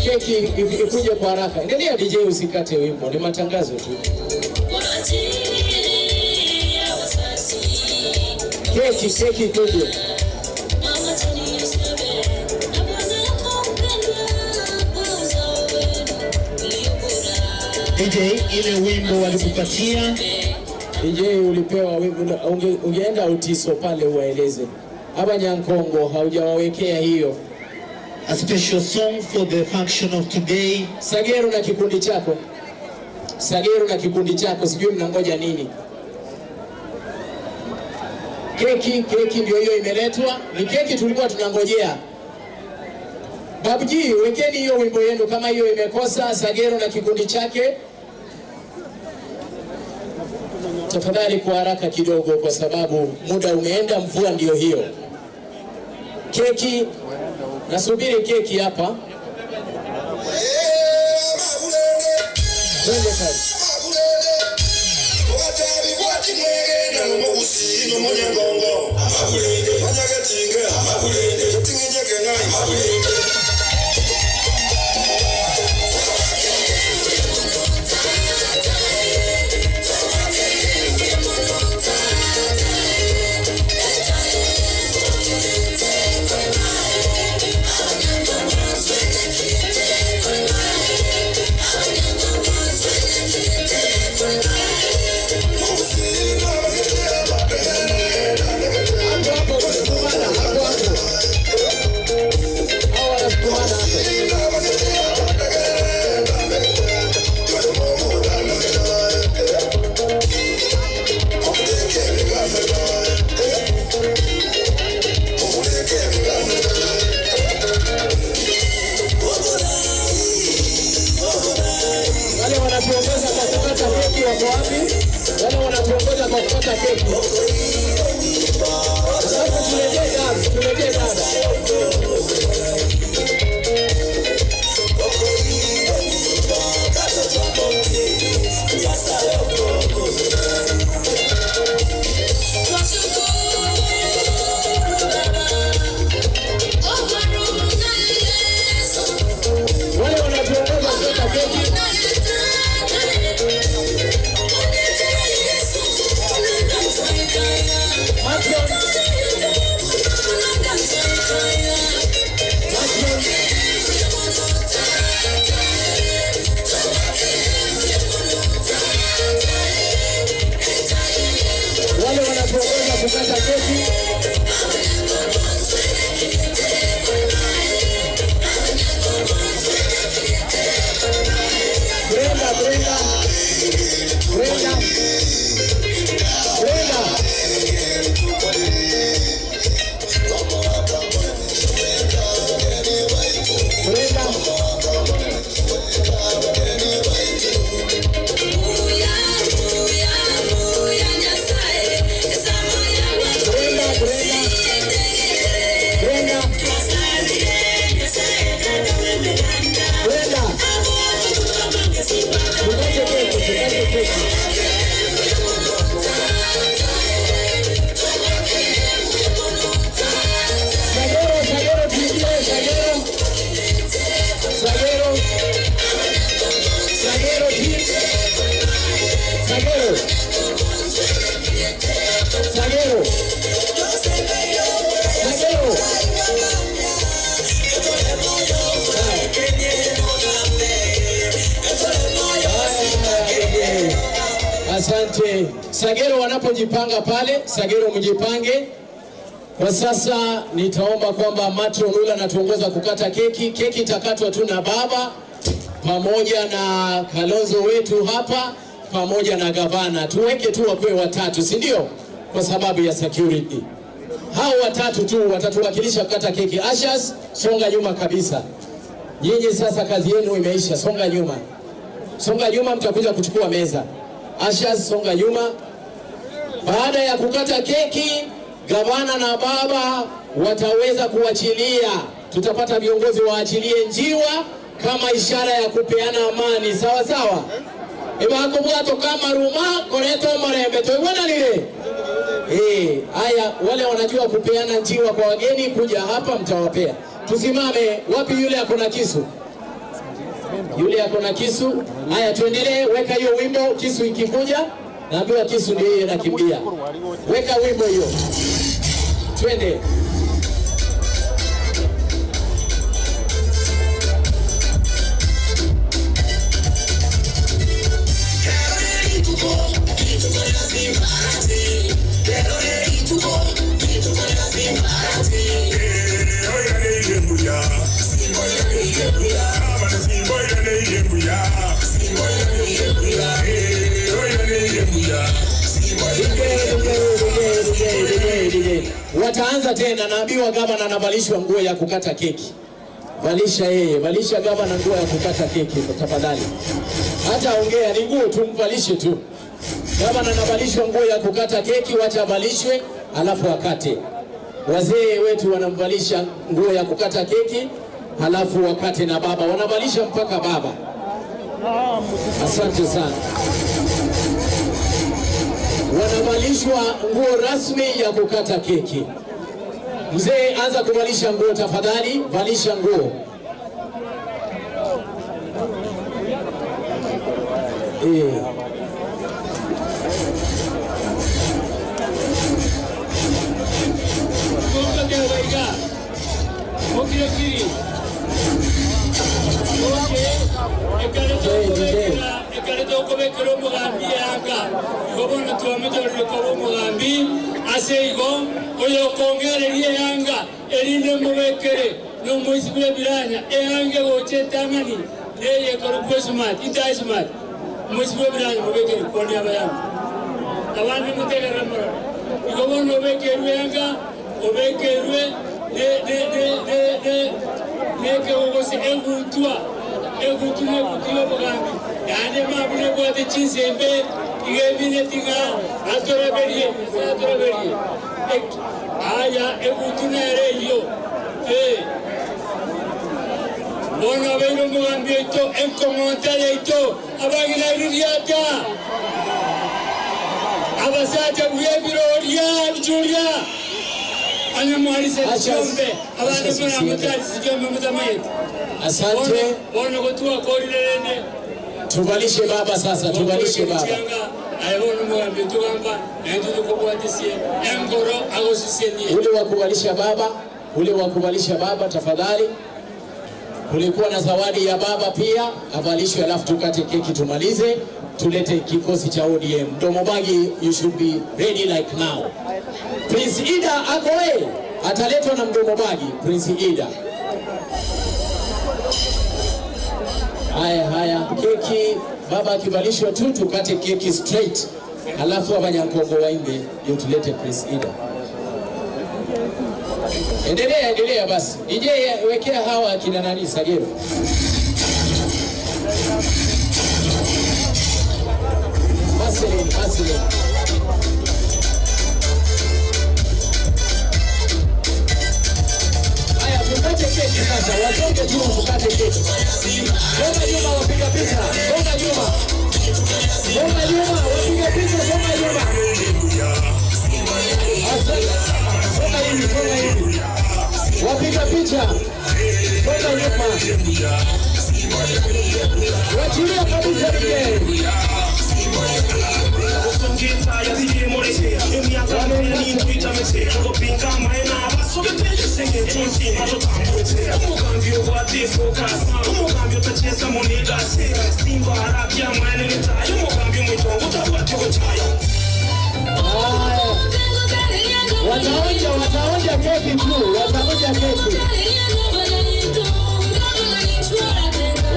Keki ikuje kwa haraka. Endelea DJ, usikate wimbo, ni matangazo tu. Keki ikuje. DJ, ile wimbo walikupatia. DJ ulipewa wimbo, ungeenda Utiso pale uwaeleze. Hapa Nyankongo haujawawekea hiyo. A special song for the function of today. Sagero na kikundi chako. Sagero na kikundi chako, sijui mnangoja nini. Keki ndio hiyo imeletwa. Ni keki tulikuwa tunangojea. Babji, wekeni hiyo wimbo yenu kama hiyo imekosa. Sagero na kikundi chake. Tafadhali kwa haraka kidogo kwa sababu muda umeenda, mvua ndio hiyo. Keki, nasubiri keki hapa. Twende kazi. kukata keki. Alafu tuletee dance, tuletee dance. Wale wanatuongoza kukata keki. Matron. Matron. Wale wanatuongoza kukata keki. Brenda, Brenda. Brenda. Brenda. Brenda. Brenda, Brenda. Brenda. Brenda. Tukate keki, tukate keki. Sagero, Sagero, tuingie, Sagero. Sagero. Sagero, team. Sagero. Sagero. Sagero. Asante. Sagero wanapojipanga pale, Sagero mjipange. Kwa sasa nitaomba kwamba Matron Ula anatuongoza kukata keki. Keki itakatwa tu na baba pamoja na Kalonzo wetu hapa pamoja na gavana. Tuweke tu wakuwe watatu, si ndio? Kwa sababu ya security. Hao watatu tu watatuwakilisha kukata keki. Ushers, songa nyuma kabisa. Nyinyi sasa kazi yenu imeisha, songa nyuma. Songa nyuma, mtakuja kuchukua meza. Ushers, songa nyuma. Baada ya kukata keki, gavana na baba wataweza kuachilia, tutapata viongozi waachilie njiwa kama ishara ya kupeana amani, sawa sawa. Ibakubwato kama ruma koreto marembe tuiwananile. Eh, haya, wale wanajua kupeana njiwa kwa wageni kuja hapa mtawapea. Tusimame, wapi yule ako na kisu? Yule ako na kisu. Haya, tuendelee, weka hiyo wimbo, kisu ikikuja, naambiwa kisu ndio hiyo inakimbia. Weka wimbo hiyo. Twende. DJ, DJ, DJ, DJ, DJ. Wataanza tena, naambiwa gavana anavalishwa nguo ya kukata keki. Valisha yeye, valisha gavana nguo ya kukata keki tafadhali. Hata ongea ni nguo tu, mvalishe tu. Gavana anavalishwa nguo ya kukata keki, wacha avalishwe alafu akate. Wazee wetu wanamvalisha nguo ya kukata keki halafu wakate na baba, wanavalisha mpaka baba. Asante sana. Wanavalishwa nguo rasmi ya kukata keki. Mzee, anza kuvalisha nguo tafadhali, valisha nguo. Eh. Ekareta okobekera omugambi yanga igo bono twamechorire koba omugambi ase igo oyo okongereria eyanga erinde mubekere nomoisi buna ebiranya eyanga egocha etang'ani neye ekorokwa esmart ita esmart moisi bwa ebiranya mubekere kondi abayanga abandi mutegerera mororo igo bono obekerwe eyanga obekerwe nekegogose egutwa egutu negutu yobugambi yande mabune bwate chinsembe Igebinetinga atoreberie atoreberie aya egutunere yo bono beiro mugambi oito enkomonta yaito abagina iruriata abasacha bwebiroria bichuria anyamwalise chombe abandi muna mutali chombe mutamayete. Asante. Bono gotua korilene. Tuvalishe baba sasa, tuvalishe baba. Ule wa kuvalisha baba, ule wa kuvalisha baba tafadhali. Kulikuwa na zawadi ya baba pia, avalishwe alafu tukate keki tumalize, tulete kikosi cha ODM. Mdomobagi, you should be ready like now. Prince Ida akoe, ataletwa na Mdomobagi, Prince Ida. Haya haya, keki baba akivalishwa tu tukate keki straight, alafu Abanyankongo waimbe ndio tulete Prince Ida. Endelea, endelea basi. DJ wekea hawa akina nani Sagero. Marceline, Marceline. Haya, tukate keki sasa, watoke tu tukate keki. Songa nyuma wapiga picha, songa nyuma. Songa nyuma wapiga picha, songa nyuma. Asante. Songa hivi, songa hivi. Wapiga picha. Songa nyuma. Wachilia kabisa DJ. Wataonja, wataonja keki tu, wataonja keki.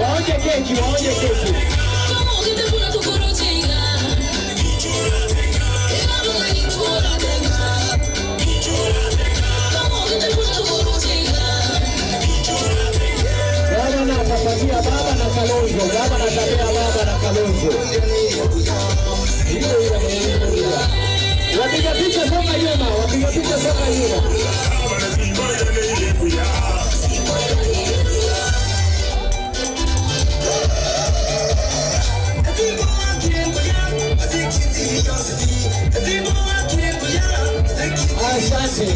Waonje keki, waonje keki. Gavana atapatia baba na Kalonzo, gavana atapea baba na Kalonzo. Wapiga picha songa nyuma, wapiga picha songa nyuma. Asante.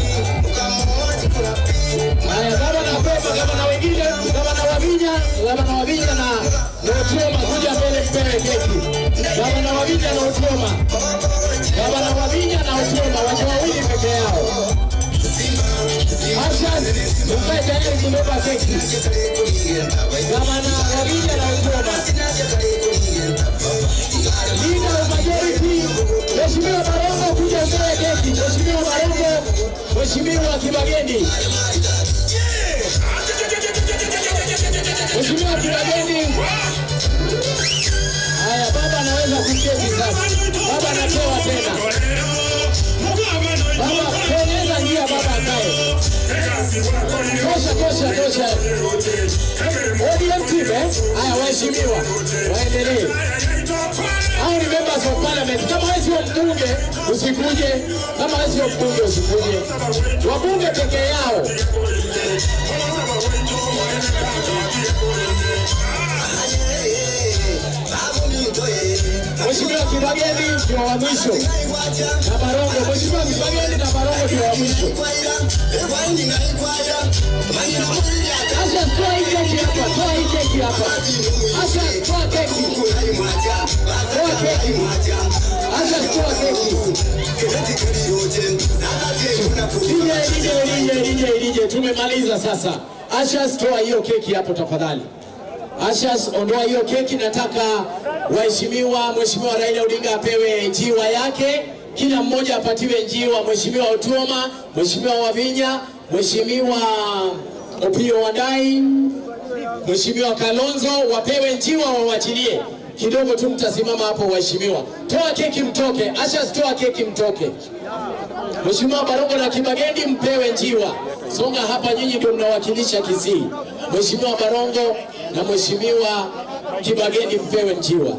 Haya, gavana Pemba, gavana wengine, gavana Wavinya, gavana Wavinya na Otuoma kuja mbele mpewe keki. Gavana Wavinya na Otuoma. Gavana Wavinya na Otuoma watu wawili peke yao. Asha, mkae tayari kubeba keki. Gavana Wavinya na Otuoma. Leader of majority, Mheshimiwa Barongo kuja mbele keki. Mheshimiwa Barongo, Mheshimiwa Kibagendi. Mheshimiwa Kibagendi. Haya, baba anaweza kuketi sasa. Baba anatoa tena. Baba, tengeneza njia baba akae. Tosha, tosha, tosha. ODM team, eh? Haya, waheshimiwa, waendelee. Hao ni members of parliament. Kama wewe sio mbunge, usikuje. Kama wewe sio mbunge, usikuje. Wabunge peke yao. Mheshimiwa Kibagendi ndio wa mwisho. Na Barongo, Mheshimiwa Kibagendi na Barongo ndio wa mwisho. Asha, toa hii keki hapa, toa hii keki hapa. Asha, toa keki. Toa keki. Asha, toa keki. DJ, DJ, DJ, DJ, DJ, tumemaliza sasa. Asha, toa hiyo keki hapo tafadhali. Asha, ondoa hiyo keki. Nataka waheshimiwa, Mheshimiwa Raila Odinga apewe njiwa yake. Kila mmoja apatiwe njiwa. Mheshimiwa Otuoma, Mheshimiwa Wavinya, Mheshimiwa Opiyo Wandayi, Mheshimiwa Kalonzo wapewe njiwa, wawachilie kidogo tu, mtasimama hapo waheshimiwa. Toa keki mtoke. Asha, toa keki mtoke. Mheshimiwa Barongo na Kibagendi mpewe njiwa. Songa hapa, nyinyi ndio mnawakilisha Kisii. Mheshimiwa Barongo na Mheshimiwa Kibagendi mpewe njiwa.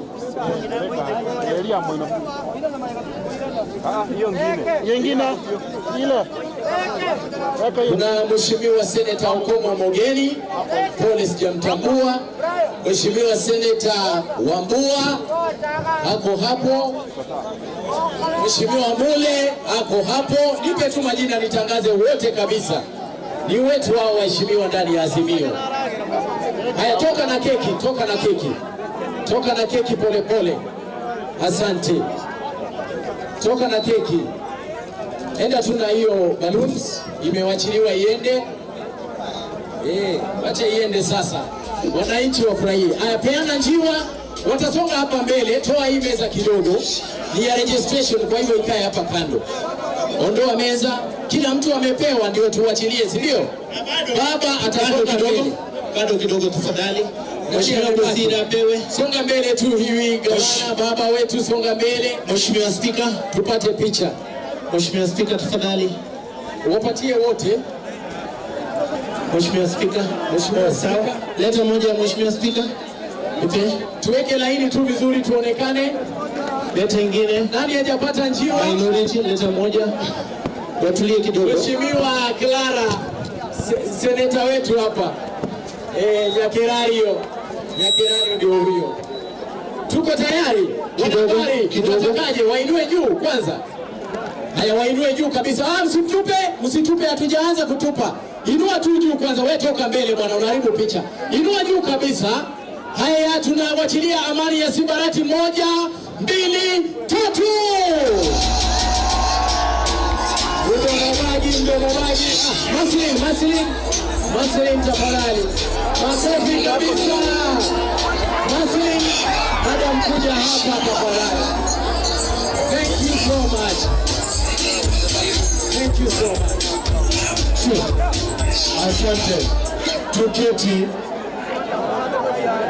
Hiyo ingine. Ile. Kuna Mheshimiwa Seneta Okong'o Mogeni, pole sijamtambua. Mheshimiwa Seneta Wambua ako hapo. Mheshimiwa Mule ako hapo. Nipe tu majina nitangaze wote kabisa, ni wetu hao waheshimiwa ndani ya Azimio. Haya, toka na keki, toka na keki, toka na keki pole pole. Asante, toka na keki. Enda tu na hiyo balloons, imewachiliwa iende. Wacha iende sasa, wananchi wafurahie. Haya, peana njiwa, watasonga hapa mbele. Toa hii meza kidogo, ni ya registration, kwa hivyo ikae hapa kando. Ondoa meza, kila mtu amepewa, ndio tuwachilie, si ndio? Baba atasonga mbele. Kando kidogo tafadhali. Mheshimiwa Bosire apewe. Songa mbele tu hivi, gavana, baba wetu, songa mbele. Mheshimiwa Spika, tupate picha. Mheshimiwa Spika tafadhali. Wapatie wote. Mheshimiwa Spika, Mheshimiwa sawa. Spika. Leta moja ya Mheshimiwa Spika. Nipe. Tuweke laini tu vizuri tuonekane. Leta ingine. Nani hajapata njiwa? Minority, leta moja. Watulie kidogo. Mheshimiwa Clara, seneta wetu hapa. Nyakerario. Nyakerario ndio huyo. Tuko tayari? Kidogo, Wanahabari, kidogo. mnatakaje? Wainue juu kwanza. Haya, wainue juu kabisa. Msitupe, msitupe, hatujaanza kutupa. Inua tu juu kwanza, wewe toka mbele bwana, unaharibu picha. Inua juu kabisa. Haya, tunawachilia amani ya Simbarati. 1, 2, 3. Mdomo maji, mdomo maji. Muslim, Muslim, Muslim tafadhali. Makofi kabisa. Muslim, madam kuja hapa tafadhali. Thank you so much. Thank you so much. Asante. Tuketi.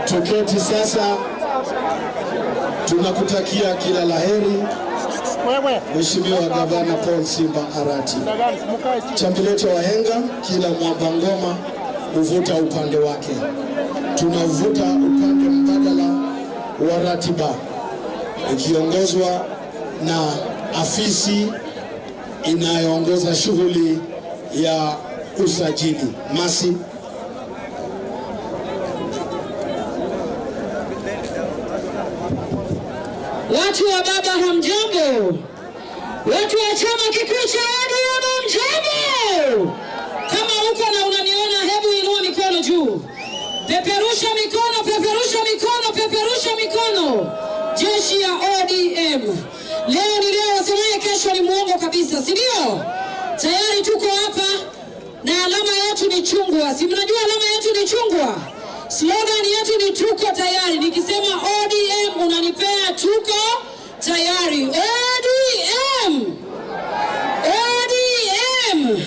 Tuketi sasa. Tunakutakia kila laheri Mheshimiwa Gavana Paul Simba Arati. Chambileto wahenga, kila mwamba ngoma huvuta upande wake. Tunavuta upande mbadala wa ratiba ikiongozwa na afisi inayoongoza shughuli ya usajili. Masi. Watu wa baba hamjambo? Watu wa chama kikuu cha ODM hamjambo? Kama uko na unaniona, hebu inua mikono juu. Peperusha mikono, peperusha mikono, peperusha mikono. Jeshi ya ODM. Leo ni leo, wasemaye kesho ni muongo kabisa, si ndio? Tayari tuko hapa na alama yetu ni chungwa. Si mnajua alama yetu ni chungwa? Slogan yetu ni tuko tayari. Nikisema ODM unanipea tuko tayari. ODM. ODM.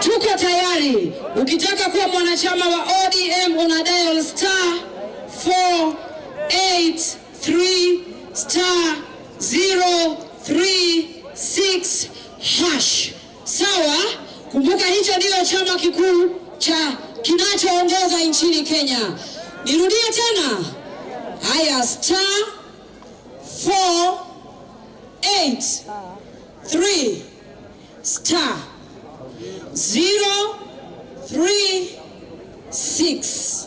Tuko tayari. Ukitaka kuwa mwanachama wa ODM una dial star 483 star 036 hash. Sawa? Kumbuka hicho ndio chama kikuu cha kinachoongoza nchini Kenya. Nirudie tena. Haya, star 483 star 036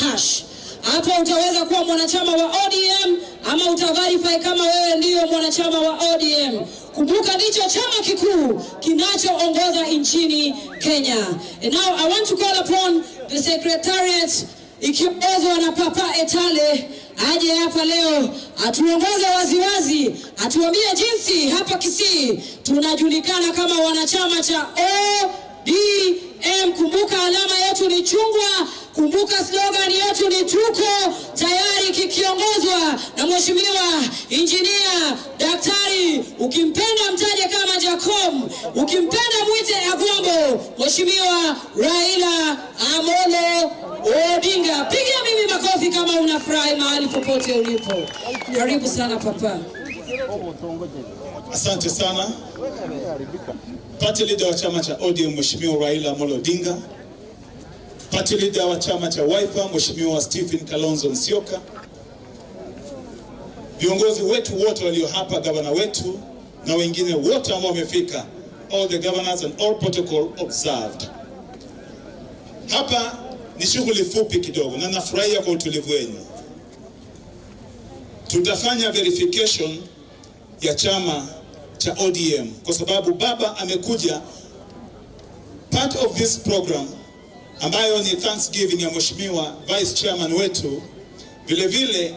hash. Hapo utaweza kuwa mwanachama wa ODM ama utaverify kama wewe ndiyo mwanachama wa ODM. Kumbuka ndicho chama kikuu kinachoongoza nchini Kenya. And now I want to call upon the secretariat ikiongozwa na Papa Etale aje hapa leo atuongoze waziwazi, atuambie jinsi hapa Kisii tunajulikana kama wanachama cha ODM. Kumbuka alama yetu ni chungwa, kumbuka slogan yetu ni tuko tayari, kikiongozwa na Mheshimiwa Injinia Daktari, ukimpenda mtaje kama Jacom, ukimpenda mwite Agwambo, Mheshimiwa Raila Amolo Odinga. Piga mimi makofi kama unafurahi mahali popote ulipo. Karibu sana papa. Asante sana. Party leader wa chama cha ODM Mheshimiwa Raila Amolo Odinga, Party leader wa chama cha Wiper Mheshimiwa Stephen Kalonzo Musyoka, Viongozi wetu wote walio hapa, gavana wetu na wengine wote ambao wamefika, all the governors and all protocol observed. Hapa ni shughuli fupi kidogo, na nafurahia kwa utulivu wenu. Tutafanya verification ya chama cha ODM kwa sababu baba amekuja part of this program ambayo ni Thanksgiving ya Mheshimiwa Vice Chairman wetu. Vile vile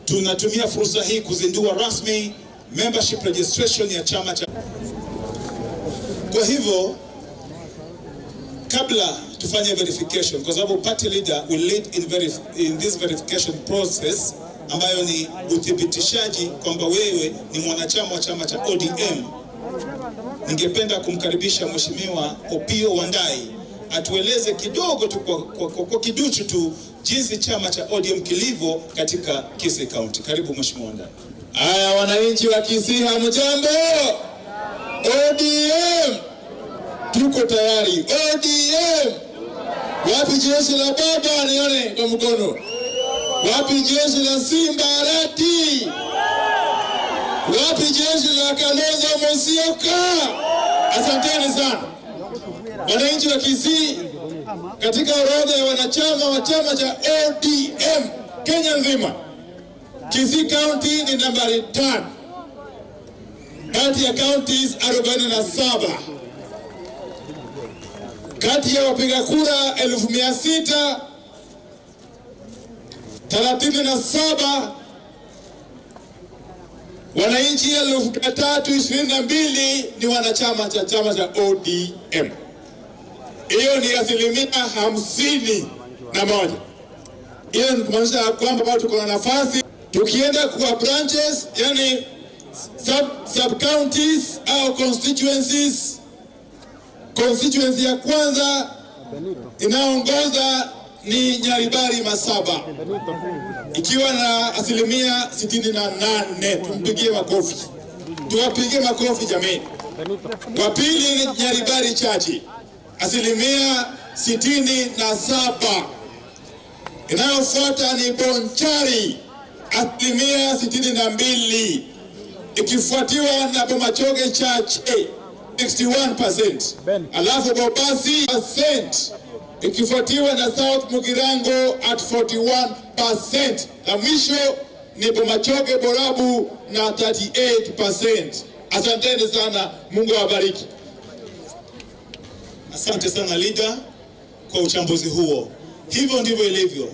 tunatumia fursa hii kuzindua rasmi membership registration ya chama cha. Kwa hivyo kabla tufanye verification, kwa sababu party leader will lead in this verification process ambayo ni uthibitishaji kwamba wewe ni mwanachama wa chama cha ODM. Ningependa kumkaribisha Mheshimiwa Opiyo Wandayi atueleze kidogo tu kwa kiduchu tu jinsi chama cha ODM kilivyo katika Kisii County. Karibu Mheshimiwa Wandayi. Haya, wananchi wa Kisii hamjambo? ODM tuko tayari. ODM, wapi jeshi la baba? Nione kwa mkono. Wapi jeshi la Simba Arati? Wapi jeshi la Kalonzo Musyoka? Asanteni sana wananchi wa Kisii. Katika orodha ya wanachama wa chama cha ODM Kenya nzima, Kisii County ni nambari 5 kati ya counties 47 kati ya wapiga kura 637,000, wananchi 322,000 ni wanachama cha chama cha ODM. Hiyo ni 51%. Hiyo ni kumaanisha kwamba bado tuko na nafasi. Tukienda kwa branches, yani sub counties au constituencies, constituency ya kwanza inaongoza ni Nyaribari Masaba ikiwa na 68%. Tumpigie makofi, tuwapigie makofi jamii. Wa pili ni Nyaribari Chache 67%. Inayofuata ni Bonchari 62%, ikifuatiwa na Bomachoge Chache 61%, alafu Bobasi percent ikifuatiwa na South Mugirango at 41%, na mwisho ni Bomachoge Borabu na 38%. Asanteni sana, Mungu awabariki. Asante sana leader kwa uchambuzi huo. Hivyo ndivyo ilivyo,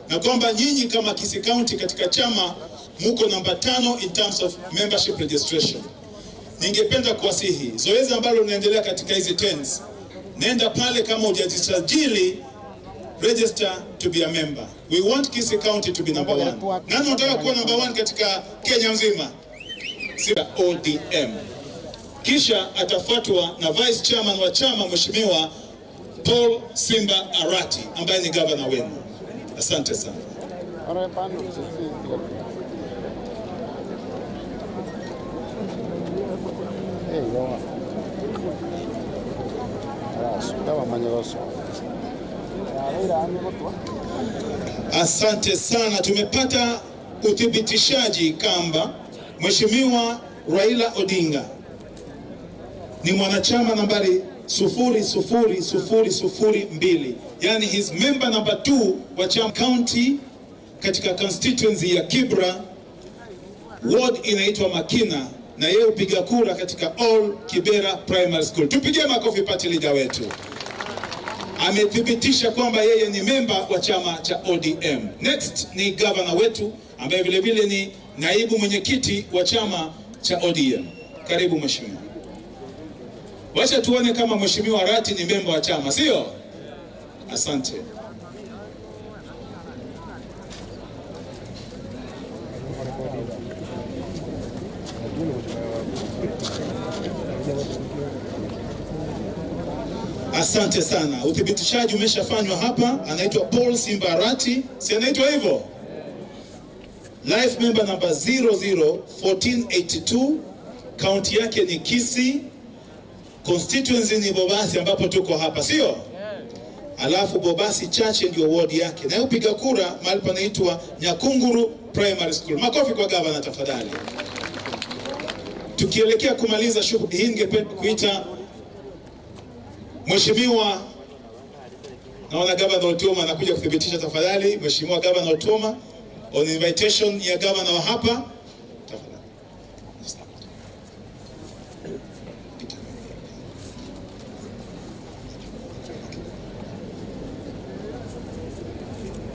na kwamba nyinyi kama Kisii County katika chama muko namba 5 in terms of membership registration. Ningependa kuwasihi zoezi ambalo linaendelea katika hizi tents, nenda pale kama hujajisajili, register to be a member. We want Kisii County to be number 1. Nani unataka kuwa number 1 katika Kenya nzima? Si ODM. Kisha atafuatwa na vice chairman wa chama Mheshimiwa Paul Simba Arati ambaye ni governor wenu. Asante sana. Asante sana, tumepata uthibitishaji kwamba Mheshimiwa Raila Odinga ni mwanachama nambari 00002, yani his member number 2 wa chama county katika constituency ya Kibra, ward inaitwa Makina, na yeye hupiga kura katika All Kibera Primary School. Tupigie makofi party leader wetu. Amethibitisha kwamba yeye ni memba wa chama cha ODM. Next ni governor wetu ambaye vile vile ni naibu mwenyekiti wa chama cha ODM. Karibu mheshimiwa. Wacha tuone kama Mheshimiwa Arati ni memba wa chama, sio? Asante. Asante sana. Uthibitishaji umeshafanywa hapa. Anaitwa Paul Simba Arati, si anaitwa hivyo? Life member number 001482, county yake ni Kisii, constituency ni Bobasi ambapo tuko hapa, sio? Alafu Bobasi Chache ndio ward yake. Na upiga kura mahali panaitwa Nyakunguru Primary School. Makofi kwa gavana tafadhali. Tukielekea kumaliza shughuli hii, ningependa kuita Mheshimiwa, naona Gavana Otuoma anakuja kuthibitisha. Tafadhali Mheshimiwa Gavana Otuoma, on invitation ya gavana wa hapa.